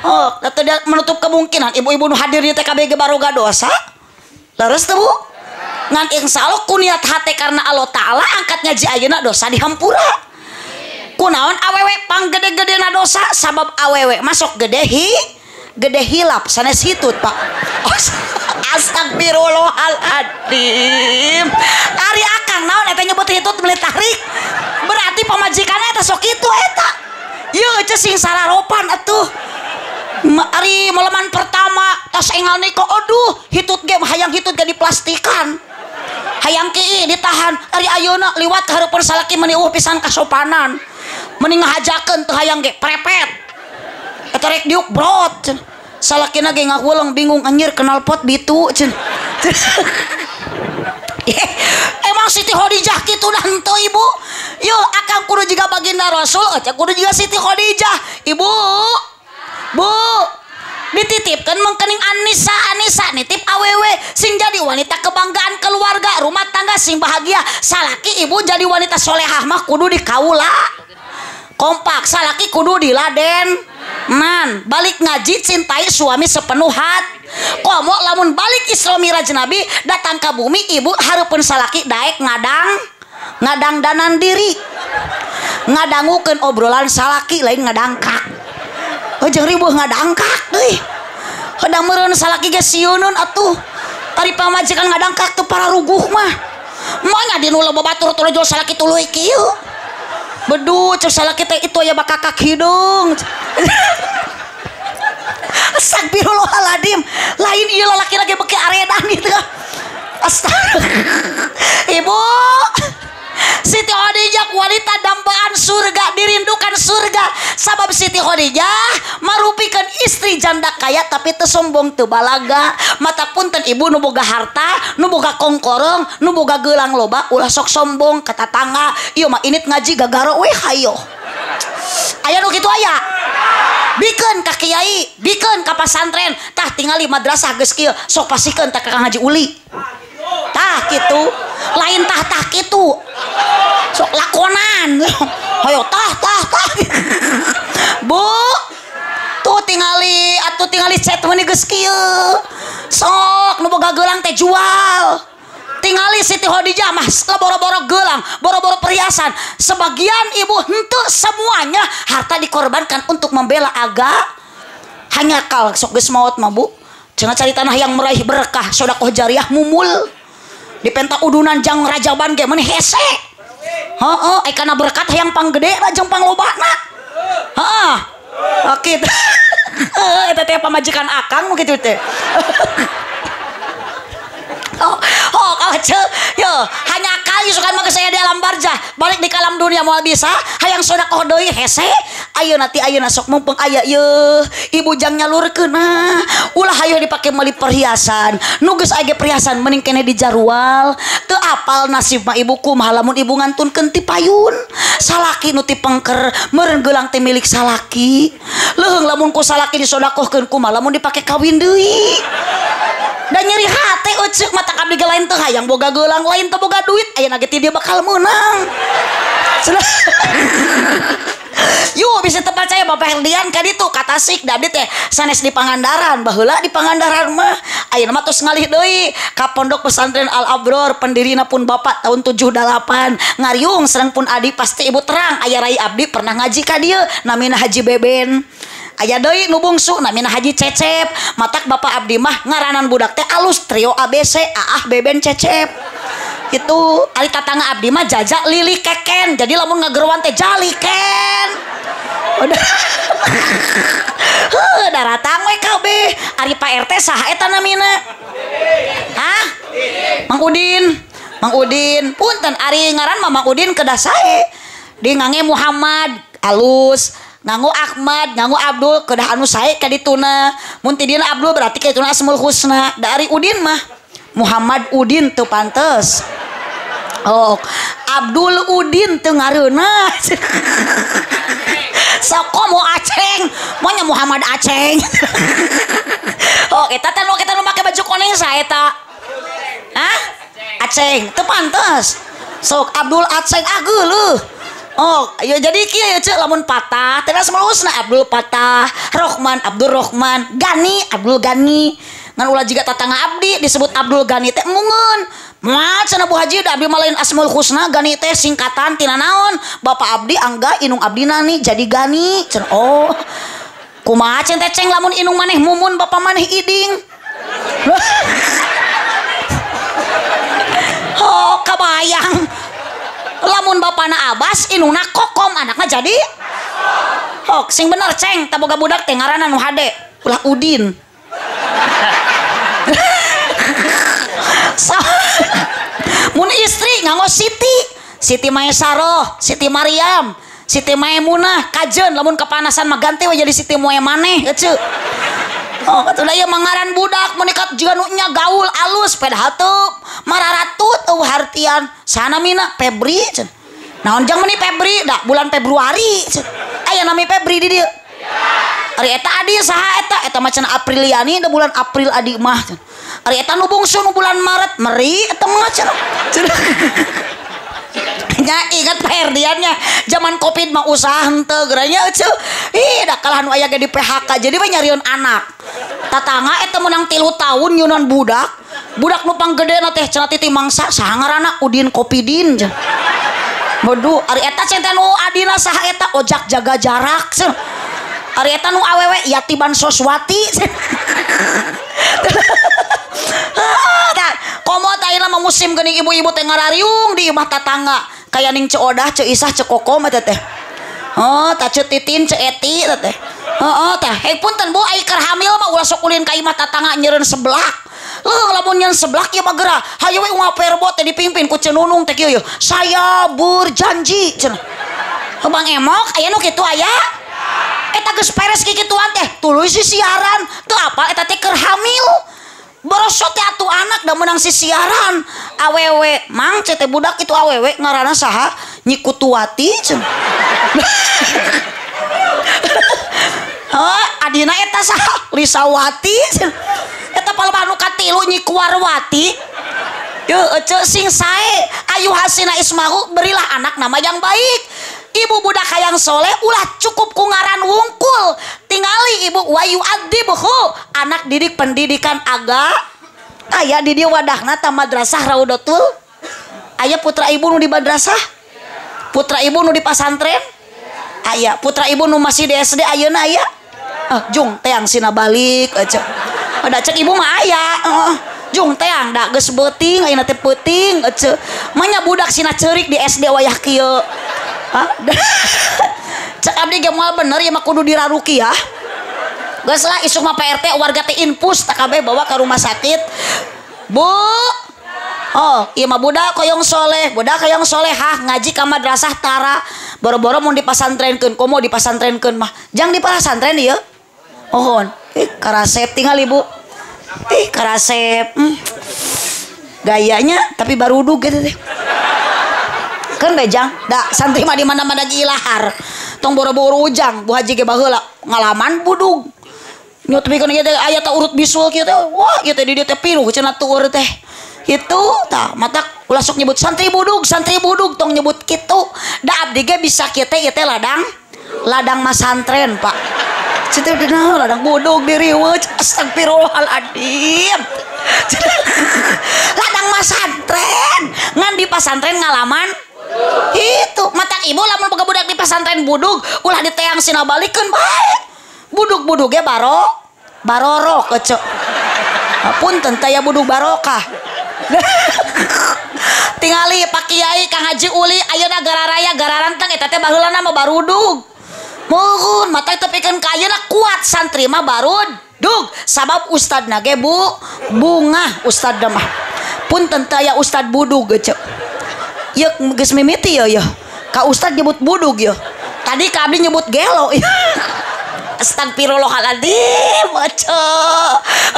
Oh, tidak menutup kemungkinan ibu-ibu nu hadir di TKB ge baroga dosa. Leres teu Bu? Ngan insyaallah ku niat hate karena Allah Ta'ala angkat ngaji ayeuna dosa dihampura. Kunaon awewe panggede-gedena dosa sabab awewe masuk gede hi gede hilap sanes hitut Pak. Astagfirullahaladzim. Ari akang naon eta nyebut hitut meuli tarik. Berarti pamajikanna eta sok kitu eta. Yeuh ceu sing sararopan atuh. Ari meleman pertama tas engal niko aduh hitut ge hayang hitut ge diplastikan. Hayang kieu ditahan ari ayeuna liwat ka hareupeun salaki meuni eueuh pisan kasopanan. Meni ngahajakeun teu hayang ge prepet. Eta Eta rek diuk brot cenah. Salakina ge ngahuleung bingung anjir kenal pot bitu cenah. Emang Siti Khadijah kitu dah henteu ibu. Yo akang kudu jiga baginda Rasul, ecek kudu jiga Siti Khadijah. Ibu. Bu. Dititipkan mengkening Anissa, Anissa nitip awewe sing jadi wanita kebanggaan keluarga, rumah tangga sing bahagia. Salaki ibu jadi wanita solehah mah kudu dikaula. Kompak, salaki kudu diladen. Man, balik ngaji cintai suami sepenuh hati. Komo lamun balik Isra Miraj Nabi datang ke bumi ibu hareupeun salaki daek ngadang danan diri. Ngadangukeun obrolan salaki lain ngadangkak. Oh jeung ribuh ngadangkak deui. Hodang meureun salaki ge sieuneun atuh. Ari pamajikan ngadangkak teu pararuguh mah. Moal nya dinu loba batur torojol salaki tuluy kieu. Bedu cek salaki teh itu aya bakakak hidung. Astagfirullahaladzim. Lain ieu lalaki lagi beki aredan gitu. Astagfirullah. Ibu Siti Khadijah wanita dambaan surga, dirindukan surga. Sabab Siti Khadijah marupikeun istri janda kaya tapi teu sombong teu balaga. Mata punten ibu nu boga harta, nu boga kongkorong, nu boga gelang loba ulah sok sombong ka tatangga. Ieu mah init ngaji gagaro we hayo. Aya nu kitu aya. Bikeun ka kiai, bikeun ka pasantren, tah tingali madrasah geus kieu, sok pasikeun tah ka Kang Haji Uli. Tah kitu, lain tah tah kitu. Sok lakonan. Hayo tah tah tah. Bu, tuh tingali atuh tingali cet meuni geus kieu. Sok nu boga gelang teh jual. Tingali Siti Khadijah mah boro-boro gelang, boro-boro perhiasan. Sebagian ibu henteu semuanya harta dikorbankan untuk membela aga. Hanya kal sok geus maot mah Bu. Cenah cari tanah yang meraih berkah, sedekah jariah mumul. Dipenta udunan jang rajaban ge meuni hese. Heeh, ai kana berkat hayang panggede jeung panglobana. Heeh. Oke. Heeh, eta teh pamajikan akang nu kitu teh. Oh, oh, yo, hanya kali suka mah saya di alam barjah, balik di kalam dunia moal bisa, hayang sedekah deui hese, ayeuna ti ayeuna sok mumpung aya yeuh, ibu jang nyalurkeun ulah hayo dipake meuli perhiasan, nu geus aya perhiasan mending keneh dijarual, teu apal nasib mah ibu kumaha lamun ibu ngantunkeun ti payun, salaki nu ti pengker, meureun gelang teh milik salaki, leuheung lamun ku salaki disodakohkeun kumaha lamun dipake kawin deui. Dan nyeri hate euceuk mata abdi ge lain teu hayang boga gelang lain teu boga duit ayeuna ge ti dia bakal meunang. Yuk bisa terpercaya Bapak Herdian ka ditu ka Tasik da abdi teh sanes di Pangandaran baheula di Pangandaran mah ayeuna mah tos ngalih deui ka Pondok Pesantren Al Abror pendirina pun Bapak tahun 78 ngariung sareng pun adi pasti ibu terang aya rai abdi pernah ngaji ka dieu namina Haji Beben. Aya deui nu bungsu namina Haji Cecep. Matak Bapak abdi mah ngaranan budak teh alus trio ABC Aah Beben Cecep. Itu ari tatangga abdi mah jajak lili keken. Jadi lamun ngageroan teh jaliken. Udah. Heuh daratang we kabeh. Ari Pak RT saha eta namina? Hah? Mang Udin. Mang Udin. Punten ari ngaran mah Mang Udin kedah sae. Di ngange Muhammad alus. Nganggo Ahmad, nganggo Abdul, kedah anu sae ka dituna. Mun ti dieuna Abdul berarti ka dituna Asmaul Husna. Da ari Udin mah Muhammad Udin teu pantes. Oh, Abdul Udin teu ngareunah. Sok komo Aceng, monya Muhammad Aceng. Oh, eta teh nu kita nu make baju koneng sae eta. Hah? Aceng, teu pantes. Sok Abdul Aceng ah geuleuh. Oh, ya jadi kieu ya cek lamun patah, teh Asmaul Husna Abdul Patah, Rohman Abdul Rohman, Gani Abdul Gani. Ngan ulah jiga tatangga abdi disebut Abdul Gani teh mungeun. Moal cenah Bu Haji da abdi mah lain Asmaul Husna, Gani teh singkatan tina naon? Bapak abdi angga inung abdi nani jadi Gani. Cenah oh. Kumaha cen teh ceng lamun inung maneh mumun bapak maneh iding. Oh, kabayang. Lamun bapana Abbas inungna Kokom anakna jadi hok sing bener ceng tah boga budak teh ngaranna nu hade ulah Udin. So, mun istri nganggo Siti, Siti Maesaroh, Siti Maryam, Siti Maimunah kajen lamun kepanasan mah ganti we jadi Siti Moemaneh eceu. Oh atuh da ieu mah ngaran budak mun ikat jiga nu nya gaul alus padahal teu mararatut eueuh hartian. Sana mina Febri cenah. Naon jang meuni Febri da bulan Februari cenah. Aya nami Febri di dieu. Ari eta adi saha eta? Eta mah cenah Apriliani da bulan April adi mah cenah. Ari eta nu bungsu nu bulan Maret meri eta mah cenah. Nya ingat Pak Herdiannya zaman Covid mah usaha henteu geranya euceu. Ih da kalah nu aya ge di PHK jadi we nyarieun anak. Tatangga eta meunang 3 tahun nyunan budak. Budak nu panggedena teh cenah titi mangsa saha ngaranna Udin Kopidin cenah. Boduh ari eta cenah nu adina saha eta ojak jaga jarak cenah. Ari eta nu awewe Yati Bansoswati. Komo tah mah musim geuning ibu-ibu teh ngarariung di imah tatangga kaya ning Ceu Odah, Ceu Isah, Ceu Kokom eta teh. Oh, tah Ceu Titin, Ceu Eti eta teh. Heeh tah, hei punten Bu, ai keur hamil mah ulah sok ulin ka imah tatangga nyeureun seblak. Leuh lamun nyeun seblak ieu mah geura. Hayu we unggal perbo teh dipimpin ku Ceu Nunung teh kieu yeuh. Saya berjanji cenah. Bang Emok aya nu kitu aya? Eta geus peres kikituan teh, tuluy si siaran. Teu apal eta teh keur hamil. Borosot teh atuh anak da meunang si siaran. Awewe mang ceu teh budak itu awewe ngaranna saha? Nyi Kutuwati cenah. Heuh, adina eta saha? Lisawati cenah. Eta palebah nu katilu Nyi Kuarwati. Yeuh eceu sing sae. Ayu hasina ismahu, berilah anak nama yang baik. Ibu budak hayang soleh ulah cukup ku ngaran wungkul. Tingali ibu wayu adibhu, anak didik pendidikan aga aya di dieu wadahna ta madrasah Raudatul. Aya putra ibu nu di madrasah? Putra ibu nu di pasantren? Aya putra ibu nu masih di SD ayeuna aya? Jung teang sina balik eceu. Da cek ibu mah aya. Jung teang da geus beuting ayeuna teh peuting eceu. Manya budak sina ceurik di SD wayah kieu. Cek abdi ge moal bener ieu mah kudu diraruki ya. Geus lah isuk mah Pak RT warga teh infus tak kabeh bawa ke rumah sakit. Bu. Oh, ieu mah budak hoyong soleh, budak hoyong solehah ngaji ka madrasah tara. Boro-boro mun dipasantrenkeun, komo dipasantrenkeun mah. Jang dipasantren ieu. Mohon. Ih, karasep tinggal ibu. Ih, karasep. Gayanya tapi barudug gitu teh. Kan bejang, da santri mah di mana-mana ilahar. Tong boro-boro ujang, Bu Haji ge baheula ngalaman budug. Nyut pikeun ieu teh aya ta urut bisul kieu teh. Wah, ieu teh di dieu teh piruh cenah tuur teh. Kitu tah, matak ulah sok nyebut santri budug tong nyebut kitu. Da abdi ge bisa kieu teh ieu teh ladang ladang masantren, Pak. Situ dina ladang budug diriweuh astagfirullahaladzim. Ladang masantren, ngan di pasantren ngalaman itu mata ibu lamun boga budak di pesantren budug ulah diteang sina balikeun bae budug-budug ge barorok eceu punten teh ya budug barokah. Tingali Pak Kiai Kang Haji Uli ayeuna gararaya gararanteng eta teh baheulana mah barudug muhun mata tepikeun ka ayeuna kuat santri mah barudug sabab ustadna ge bu bungah ustadna mah punten teh aya ustad budug eceu. Yuk geus mimiti ya ya. Ka ustad nyebut budug ya. Tadi ka abdi nyebut gelo. Astagfirullahaladzim. Ece.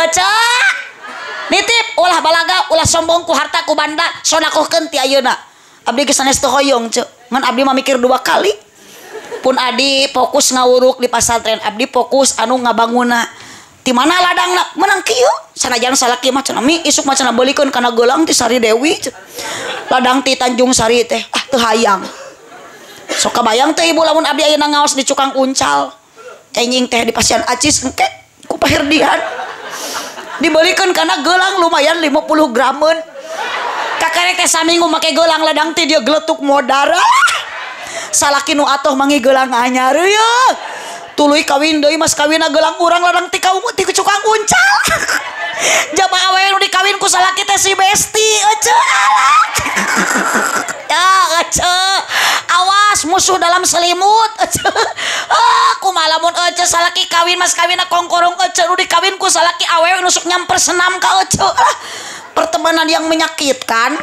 Ece. Nitip ulah balaga, ulah sombong ku harta ku banda, sodakohkeun ti ayeuna. Abdi geus sanes teu hoyong ceu. Ngan abdi mah mikir 2 kali. Pun adi fokus ngawuruk di pasantren, abdi fokus anu ngabanguna. Di mana ladangna menang kieu sanajan salaki mah cenah mi isuk mah cenah beulikeun kana geulang ti Sari Dewi ladang ti Tanjung Sari teh ah teu hayang sok kabayang teh ibu lamun abdi ayeuna ngaos di Cukang Uncal enjing teh di pasian acis engke ku Pak Herdian dibelikeun kana geulang lumayan 50 grameun kakarek teh saminggu make geulang ladang ti dia geletuk modar salaki nu atoh mangi geulang anyar yeuh tuluy kawin deui mas kawinna geulang urang ladang ti kaum ti Cukang Uncal. Jaba awewe nu dikawin ku salaki teh si besti eceu. Ya eceu. Awas musuh dalam selimut eceu. Ah kumaha lamun eceu salaki kawin mas kawinna kongkorong eceu nu dikawin ku salaki awewe nu sok nyamper senam ka eceu. Lah pertemanan yang menyakitkan.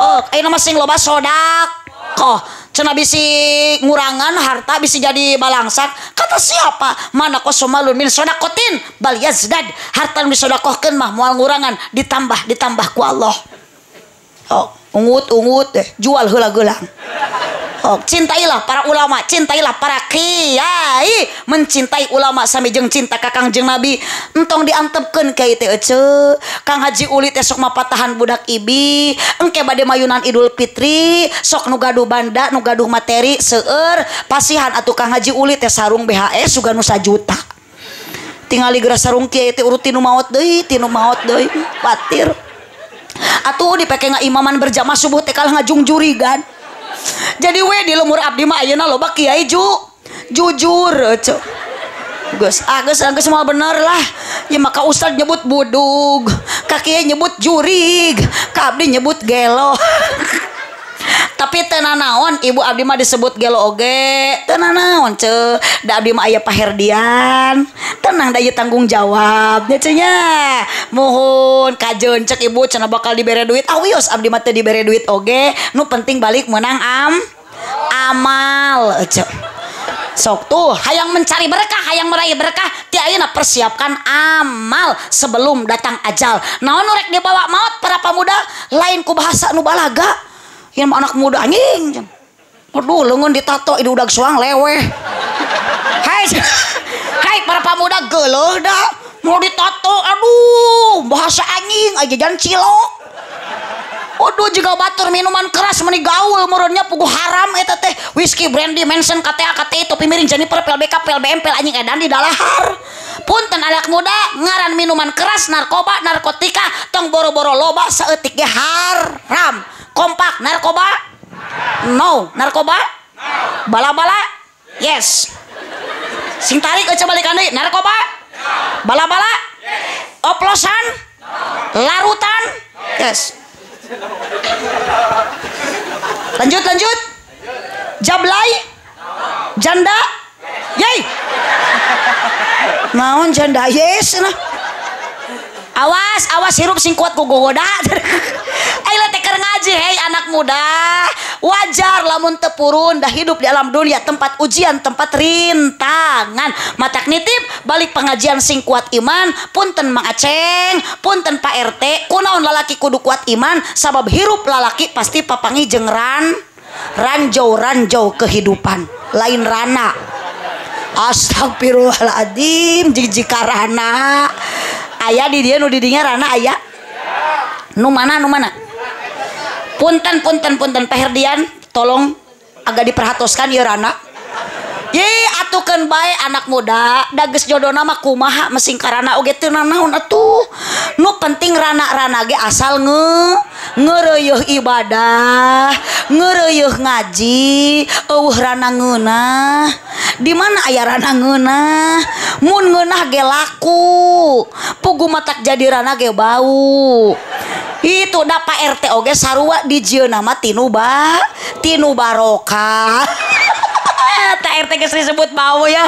Oh, ayeuna mah sing loba sodak. Koh Cenah bisi ngurangan harta bisi jadi balangsak. Kata siapa? Mana kosomalun min sodakotin bal yazdad. Harta nu disodakohkeun mah moal ngurangan, ditambah ditambah ku Allah. Oh, ungut-ungut deh, jual heula geulang. Oh, cintailah para ulama, cintailah para kiai, mencintai ulama sami jeung cinta ka Kangjeng Nabi. Entong diantepkeun kiai teh ece. Kang Haji Uli teh sok mapatahan budak ibi, engke bade mayunan Idul Fitri, sok nu gaduh banda, nu gaduh materi seueur, pasihan atuh Kang Haji Uli teh sarung BHS sugan nu sajuta. Tingali geura sarung kiai teh urut tinu maot deui, tinu maot deui, patir. Atuh dipake ngaimaman berjamaah subuh teh kalah ngajungjurigan. Jadi we di lemur abdi mah ayeuna loba kiai jujur ece. Geus ah geus geus semua bener lah. Ya maka ustad nyebut budug, ka kiai nyebut jurig, ka abdi nyebut gelo. Tapi teu nanaon ibu abdi mah disebut gelo oge, teu nanaon ce. Da abdi mah aya Pak Herdian. Tenang da ieu tanggung jawab nya ce nya. Muhun kajeun cek ibu cenah bakal dibere duit. Ah wios abdi mah teu dibere duit oge, nu penting balik meunang amal ce. Sok tuh hayang mencari berkah, hayang meraih berkah, ti ayeuna persiapkan amal sebelum datang ajal. Naon nu rek dibawa maot para pemuda lain ku bahasa nu balaga. Yang anak muda anjing. Aduh leungeun ditato ieu udag soang leweh. Hai. Hai para pemuda geuleuh da. Mau ditato aduh bahasa anjing aja jajan cilok. Aduh juga batur minuman keras meni gaul meureunnya puguh haram eta teh. Whisky, brandy, Manson, KTA, KTI, topi miring, Jennifer, PLBK, PLBM, PL anjing edan di dalahar. Punten anak muda ngaran minuman keras, narkoba, narkotika tong boro-boro loba saeutik ge haram. Kompak narkoba? No. Narkoba? No. Bala-bala? Yes. Sing tarik aja balikan deui. Narkoba? No. Bala-bala? Yes. Oplosan? No. Larutan? No. Yes. Lanjut lanjut. Jablay? No. Janda? Yes. Yey. Naon janda? Yes nah. Awas, awas hirup sing kuat ku gogoda. Ayo teker ngaji, hei anak muda. Wajar lamun tepurun dah hidup di alam dunia tempat ujian, tempat rintangan. Matak nitip balik pengajian sing kuat iman, punten Mang Aceng, punten Pak RT, kunaon lalaki kudu kuat iman, sabab hirup lalaki pasti papangi jeung ranjau-ranjau kehidupan, lain rana. Astagfirullahaladzim, jika rana. Aya di dia nu di dinya rana aya. Nu mana nu mana? Punten punten punten Pak Herdian, tolong agak diperhatoskan ieu rana. Ye atukeun bae anak muda, da geus jodona mah kumaha mesing karana oge teu nanaon atuh. Nu penting rana-rana ge asal ngeureuyeih ibadah, ngeureuyeih ngaji, eueuh rana ngeunah. Di mana aya rana ngeunah? Mun ngeunah ge laku. Pugu matak jadi rana ge bau. Itu da Pak RT oge sarua dijieunna mah tinu barokah. Tak RT geus disebut bau ya.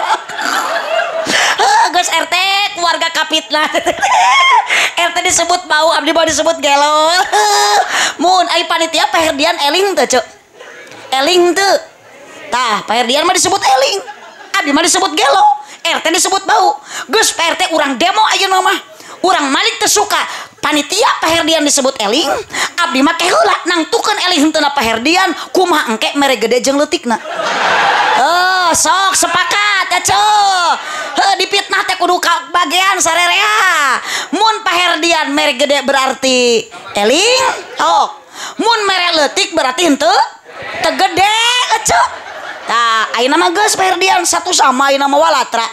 Geus RT keluarga kapitna. RT disebut bau, abdi bau disebut gelo. Mun ai panitia Pak Herdian eling teu ceu? Eling teu? Tah, Pak Herdian mah disebut eling. Abdi mah disebut gelo. RT disebut bau. Geus Pak RT urang demo ayeuna mah. Urang malik teu suka. Panitia Pak Herdian disebut eling, abdi mah ke heula nangtukeun eling henteu Pak Herdian, kumaha engke mere gede jeung leutikna. Oh, sok sepakat atuh. Heuh dipitnah teh kudu kabagean sarerea. Mun Pak Herdian mere gede berarti eling, oh. Mun mere leutik berarti henteu teu gede atuh. Tah, ayeuna mah geus Pak Herdian satu sama ayeuna mah walatra.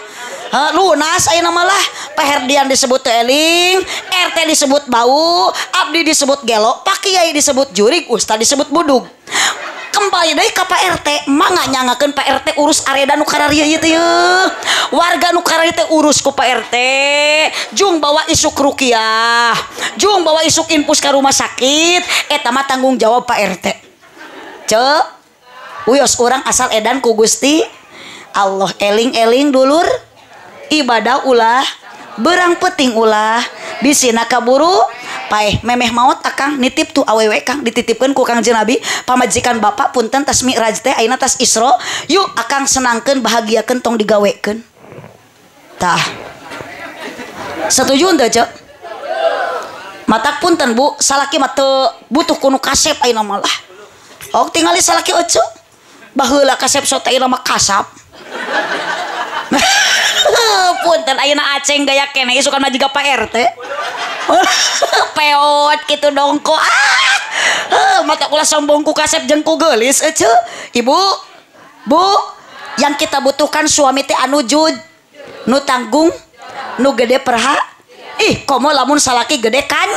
Lunas ayeuna mah lah. Pak Herdian disebut eling, RT disebut bau, abdi disebut gelo, Pak Kiai disebut jurig, ustad disebut budug. Kembali deui ka Pak RT, mangga nyangakeun Pak RT urus areda nu kararieu ieu teh yeuh. Warga nu kararieu teh urus ku Pak RT. Jung bawa isuk rukiah, jung bawa isuk infus ka rumah sakit, eta mah tanggung jawab Pak RT. Ceu, uyos urang asal edan ku Gusti Allah, eling-eling dulur. Ibadah ulah, berang peting ulah, bisina kaburu Paeh memeh maot akang nitip tuh awewe kang dititipkeun ku Kangjeng Nabi pamajikan bapak punten tas mi'raj teh ayeuna tas Isra yuk akang senangkeun bahagiakeun tong digawekeun. Tah. Setuju henteu ceu? Matak punten bu salaki mah teu butuh ku nu kasep ayeuna mah lah. Ok tingali salaki eceu. Baheula kasep sok teh ayeuna mah kasap. Punten ayeuna aceng gaya keneh isukan mah jiga Pak RT. Peot kitu dongko ah mata ulah sombong ku kasep jeung ku geulis eceu. Ibu bu yang kita butuhkan suami teh anu jud nu tanggung nu gede perha ih komo lamun salaki gede kan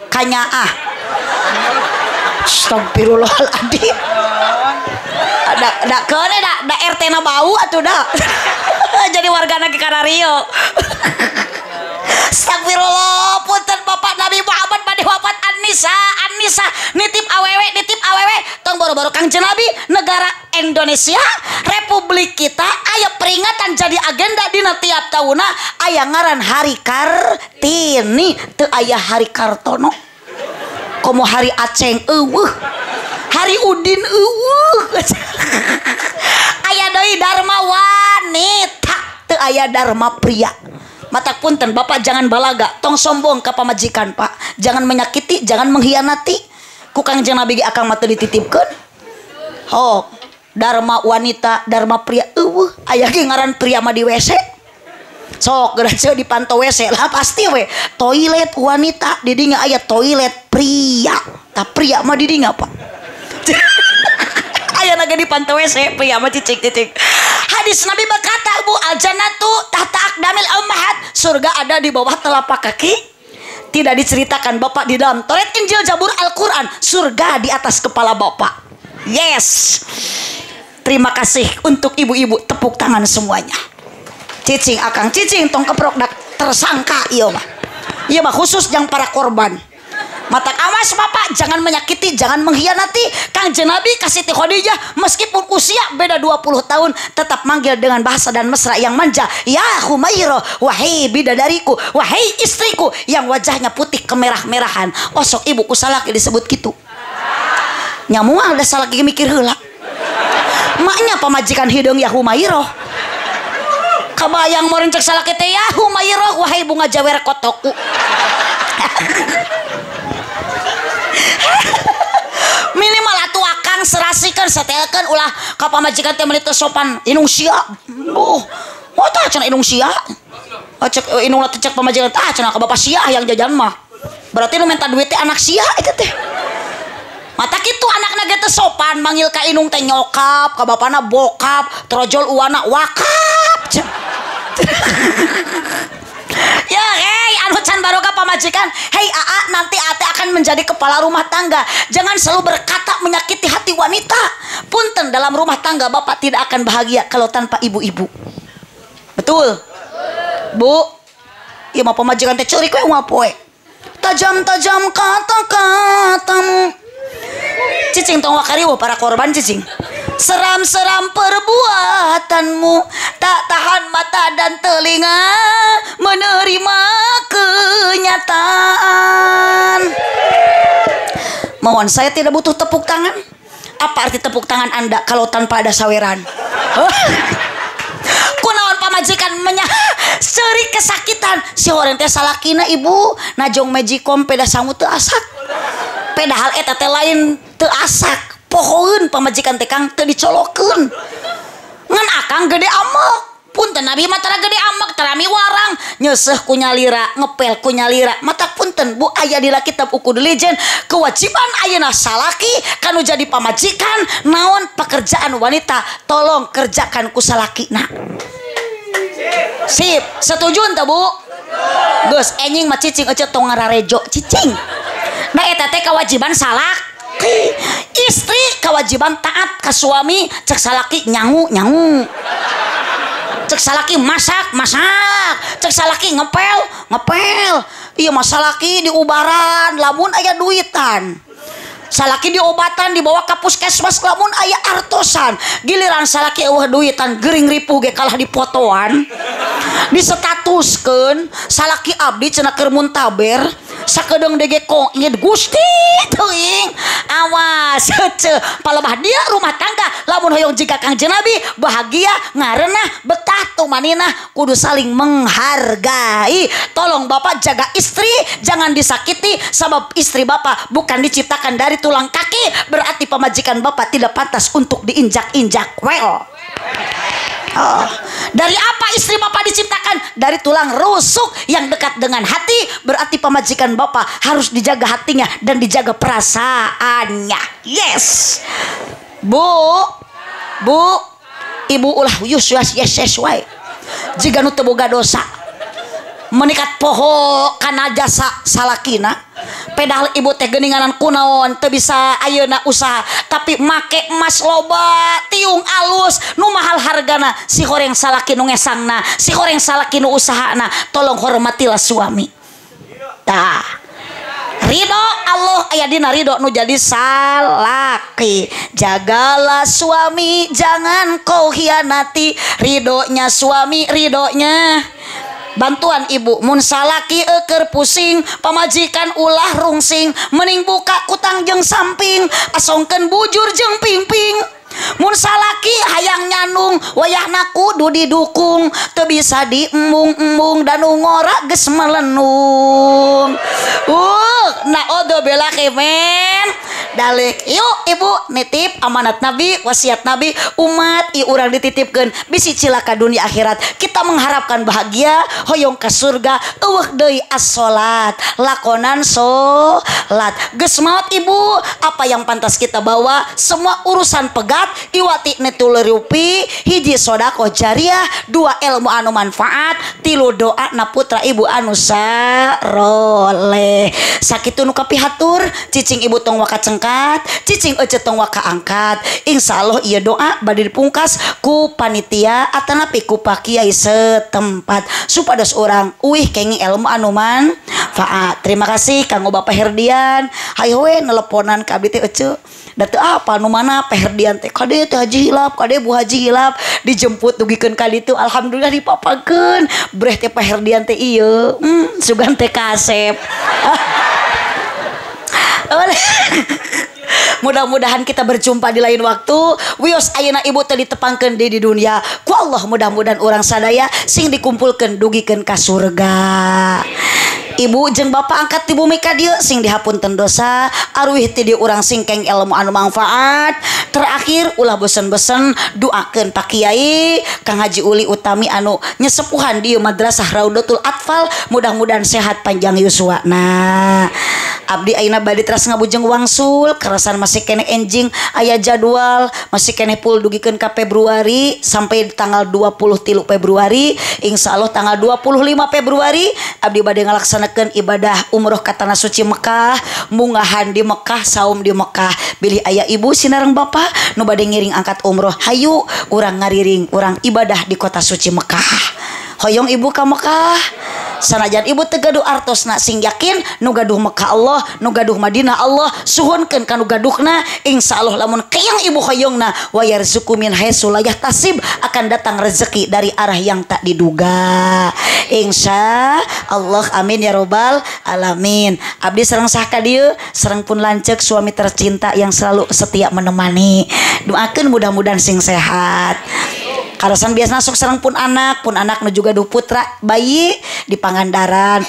kanyaah. Astagfirullahaladzim. Da keun da RT na bau atuh da. Jadi wargana ge karario. Astagfirullah punten bapak Nabi Muhammad bade wafat An-Nisa An-Nisa nitip awewe tong boro-boro Kangjeng Nabi negara Indonesia Republik kita aya peringatan jadi agenda dina tiap taunna aya ngaran Hari Kartini teu aya Hari Kartono komo Hari Aceng eueuh Hari Udin eueuh aya deui Dharma wanita teu aya Dharma pria. Matak punten bapak jangan balaga tong sombong ka pamajikan pak jangan menyakiti jangan mengkhianati ku Kangjeng Nabi ge akang mah teu dititipkeun. Oh dharma wanita dharma pria eueuh aya ge ngaran pria mah di WC sok geura ceu dipantau WC lah pasti we toilet wanita di dinya aya toilet pria tah pria mah di dinya pak. Aya ge dipantau WC pria mah cicing-cicing. Hadis Nabi berkata bu al-jannatu tahta aqdamil ummahat surga ada di bawah telapak kaki. Tidak diceritakan bapak di dalam Taurat Injil Zabur Al-Quran surga di atas kepala bapak. Yes. Terima kasih untuk ibu-ibu tepuk tangan semuanya. Cicing akang cicing tong keprok dak tersangka ieu mah. Ieu mah khusus yang para korban. Matak awas bapak jangan menyakiti jangan mengkhianati. Kangjeng Nabi kasih Siti Khadijah meskipun usia beda 20 tahun tetap manggil dengan bahasa dan mesra yang manja ya Humairah wahai bidadariku wahai istriku yang wajahnya putih kemerah-merahan. Osok ibu ku salaki disebut gitu nyamual da salaki mikir heula maknya pamajikan hideung ya Humairah kabayang meureun cek salaki teh ya Humairah wahai bunga jawer kotoku. Minimal atuh akang serasikeun setelkeun ulah ka pamajikan teh meuni teu sopan indung sia. Oh, tah cenah indung sia. Cek indung teh cek pamajikan tah cenah ka bapak sia yang jajan mah. Berarti nu minta duit teh anak sia eta teh. Mata kitu anakna ge teu sopan manggil ka indung teh nyokap, ka bapana bokap, trojol uwana wakap. Ya hei anu can baroga pamajikan hei aa nanti ate akan menjadi kepala rumah tangga jangan selalu berkata menyakiti hati wanita. Punten dalam rumah tangga bapak tidak akan bahagia kalau tanpa ibu-ibu. Betul bu ieu mah pamajikan teh ceurik we unggal poe tajam-tajam kata-katamu cicing tong wakariweuh para korban cicing seram-seram perbuatanmu tak tahan mata dan telinga menerima kenyataan. Mohon saya tidak butuh tepuk tangan. Apa arti tepuk tangan Anda kalau tanpa ada saweran? Kunaon pamajikan seri kesakitan si horeng teh salakina ibu najong magicom peda sangu teu asak. Padahal eta teh lain teu asak pohoeun pamajikan teh kang teu dicolokeun ngan akang gede amek punten Nabi mah tara gede amek tara miwarang nyeuseuh ku nyalira ngepel ku nyalira mata punten bu aya di kitab Uqudul Legend kewajiban ayeuna salaki kanu jadi pamajikan naon pekerjaan wanita tolong kerjakan ku salakina. Sip setuju henteu bu? Geus enjing mah cicing ece tong ngararejo cicing. Nah eta teh kewajiban salaki istri kewajiban taat ka suami cek salaki nyangu nyangu cek salaki masak masak cek salaki ngepel ngepel iya mah salaki diubaran lamun aya duitan salaki diobatan dibawa ka puskesmas lamun aya artosan giliran salaki eueuh duitan gering ripuh ge kalah dipotoan disetatuskeun salaki abdi cenah keur muntaber Sakedeung dege koid Gusti teuing. Awas heuceu palebah dia rumah tangga lamun hoyong jika Kangjeng Nabi bahagia ngarenah betah tumaninah kudu saling menghargai. Tolong bapak jaga istri, jangan disakiti sebab istri bapak bukan diciptakan dari tulang kaki, berarti pemajikan bapak tidak pantas untuk diinjak-injak. Well. Oh. Dari apa istri bapak diciptakan? Dari tulang rusuk yang dekat dengan hati, berarti pemajikan bapak harus dijaga hatinya dan dijaga perasaannya. Yes. Bu, bu, ibu ulah yus yus yes yes wae. Jiga nu teu boga dosa. Menikat poho kana jasa salakina, pedahal ibu teh geuninganan kunaon teu bisa ayeuna usaha, tapi make emas loba, tiung alus, nu mahal hargana, si horeng salaki nu ngesangna, si horeng salaki nu usahana, tolong hormatilah suami. Tah. Ridho Allah aya dina ridho nu jadi salaki. Jagalah suami, jangan kau hianati. Ridhonya suami, ridhonya bantuan ibu. Mun salaki eukeur pusing, pamajikan ulah rungsing, mending buka kutang jeung samping, asongkeun bujur jeung pingping. Mun salaki hayang nyanung, wayahna kudu didukung, teu bisa diembung-embung dan ngora geus melenung. Naudzubillah men dalik. Yuk ibu nitip amanat Nabi, wasiat Nabi, umat i urang dititipkeun bisi cilaka dunia akhirat. Kita mengharapkan bahagia, hoyong ka surga, eueuh deui as-salat, lakonan salat. Geus maot ibu, apa yang pantas kita bawa, semua urusan pegat iwati netulerupi, hiji sodakoh jariah, dua ilmu anu manfaat, tilu doa na putra ibu anu saroleh. Sakitu nu kapihatur, cicing ibu tong waka cengkat, cicing ece tong waka angkat. Insyaallah ieu doa bade dipungkas ku panitia atanapi ku Pak Kiai setempat supados urang uih kenging ilmu anu manfaat. Terima kasih kanggo Bapak Herdian. Hayo we neleponan ka abdi teh ece. Da teu apa nu mana Pak Herdian teh kade teh haji hilap, kade Bu Haji hilap, dijemput dugikeun ka ditu, alhamdulillah dipapakeun. Breh teh Pak Herdian teh ieu, sugan teh kasep. Mudah-mudahan kita berjumpa di lain waktu. Wios ayeuna ibu teh ditepangkeun di dunia. Ku Allah mudah-mudahan urang sadaya sing dikumpulkeun dugikeun ka surga. Ibu jeung bapak angkat di bumi ka dieu sing dihapunten dosa, arwih ti dieu urang sing keng ilmu anu manfaat. Terakhir ulah bosen-bosen doakeun Pak Kiai Kang Haji Uli Utami anu nyesepuhan dieu Madrasah Raudatul Atfal, mudah-mudahan sehat panjang yuswana. Abdi ayeuna bade teras ngabujeng wangsul, kerasan masih keneh enjing aya jadwal, masih keneh pul dugikeun ka Februari sampai tanggal 23 Februari. Insyaallah tanggal 25 Februari abdi bade ngalaksanakeun ibadah umroh ka tanah suci Mekah, munggahan di Mekah, saum di Mekah. Bilih aya ibu sinareng bapak nu bade ngiring angkat umroh, hayu urang ngariring, urang ibadah di kota suci Mekah. Hoyong ibu ka Mekah. Sanajan ibu teu gaduh artosna, sing yakin nu gaduh Mekah Allah, nu gaduh Madinah Allah, suhunkeun ka nu gaduhna. Insyaallah lamun keyang ibu hoyongna, wa yarzuqu min haitsu la yahtasib, akan datang rezeki dari arah yang tak diduga. Insya Allah, amin ya robbal alamin. Abdi sareng sah ka dieu, sareng pun lanceuk suami tercinta yang selalu setia menemani. Doakeun mudah-mudahan sing sehat. Karasan biasa sok sareng pun anak nu juga duh putra bayi di Pangandaran,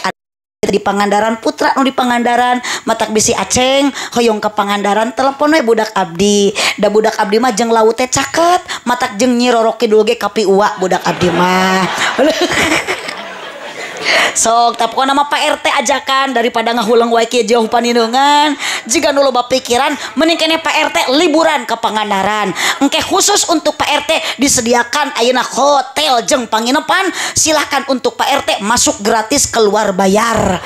di Pangandaran putra nu di Pangandaran, matak bisi aceng hoyong ke Pangandaran telepon we budak abdi. Da budak abdi mah jeung laut teh caket, matak jeung Nyi Roro Kidul ge kapiua budak abdi mah. Sok tapi pokona mah Pak RT ajakan daripada ngahuleng wae kieu jauh panindeungan, jiga nu loba pikiran mending keneh Pak RT liburan ke Pangandaran. Engke khusus untuk Pak RT disediakan ayeuna hotel jeung panginepan, silahkan untuk Pak RT masuk gratis keluar bayar.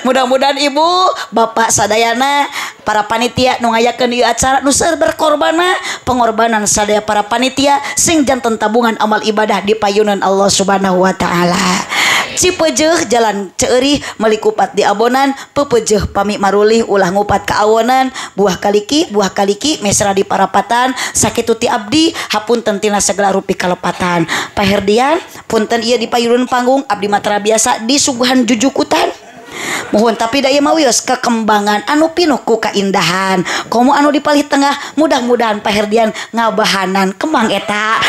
Mudah-mudahan ibu, bapak sadayana, para panitia nu ngayakeun ieu acara nu seueur berkorbana, pengorbanan sadaya para panitia sing janten tabungan amal ibadah di payunan Allah Subhanahu wa taala. Cipeujeuh jalan Ceurih meuli kupat di abonan pepeujeuh pami marulih ulah ngupat ka awonan buah kaliki mesra di parapatan sakitu ti abdi hapunten tina segala rupi kalepatan. Pak Herdian punten ieu di payurun panggung abdi matra biasa disuguhan jujukutan. Mohon tapi da ieu mah wios kekembangan anu pinuh ku kaindahan. Komo anu di palih tengah mudah-mudahan Pak Herdian ngabahanan kembang eta.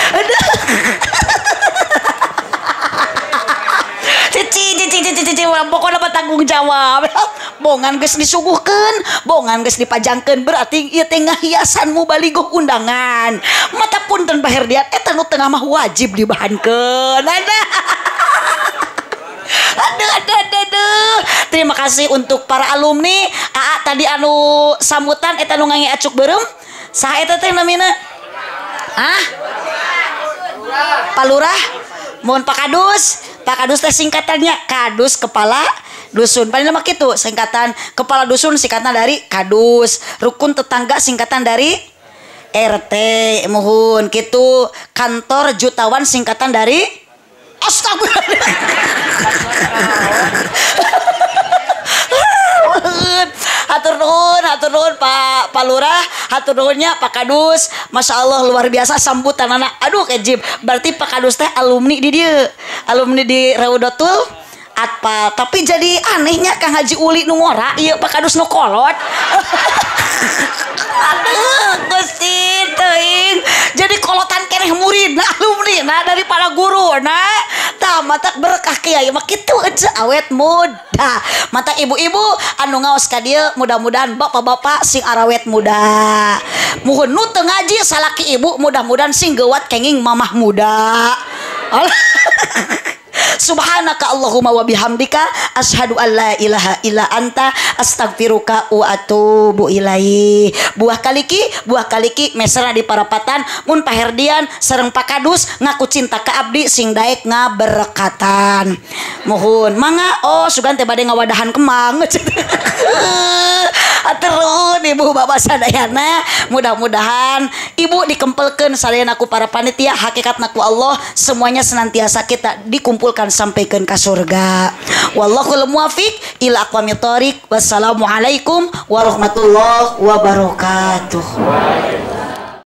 Cici cici cici cici pokokna mah tanggung jawab. Bongan geus disuguhkeun, bongan geus dipajangkeun berarti ieu teh ngahiasan mubaligoh undangan. Mata punten Pak Herdian eta nu tengah mah wajib dibahankeun. Aduh, aduh, aduh, aduh. Terima kasih untuk para alumni. Aa tadi anu sambutan eta nu ngange acuk beureum. Saha eta teh namina? Ah? Pak Lurah? Mohon Pak Kadus. Pak Kadus teh singkatannya Kadus Kepala Dusun. Paling lama kitu singkatan kepala dusun singkatan dari Kadus. Rukun tetangga singkatan dari RT. Mohon kitu. Kantor jutawan singkatan dari astagfirullah. Hatur nuhun Pak Lurah, hatur nuhunnya Pak Kadus. Masya Allah luar biasa sambutan anak. Aduh kejib. Berarti Pak Kadus teh alumni di dieu. Alumni di Raudatul Atfal. Tapi jadi anehnya Kang Haji Uli nu ngora, ieu Pak Kadus nu kolot. Aduh, Gusti teuing. Jadi kolotan keneh murid, nah alumni, nah daripada guru, nah tah mata berkah kiai mah kitu euceu awet muda. Mata ibu-ibu anu ngaos ka dieu mudah-mudahan bapak-bapak sing arawet muda. Muhun nu teu ngaji salaki ibu mudah-mudahan sing geuwat kenging mamah muda. Subhanaka Allahumma wa bihamdika asyhadu an la ilaha illa anta astaghfiruka wa atubu ilaih. Buah kaliki mesra di parapatan mun Pak Herdian sareng Pak Kadus ngaku cinta ka abdi sing daek ngaberkatan. Muhun mangga oh sugan teh bade ngawadahan kemang. Aturun ibu bapak sadayana mudah-mudahan ibu dikempelkeun sadayana ku para panitia hakikatna ku Allah semuanya senantiasa kita dikumpulkan sampaikan ke surga. Wallahul muwafiq ila aqwamit thoriq. Wassalamualaikum warahmatullahi wabarakatuh.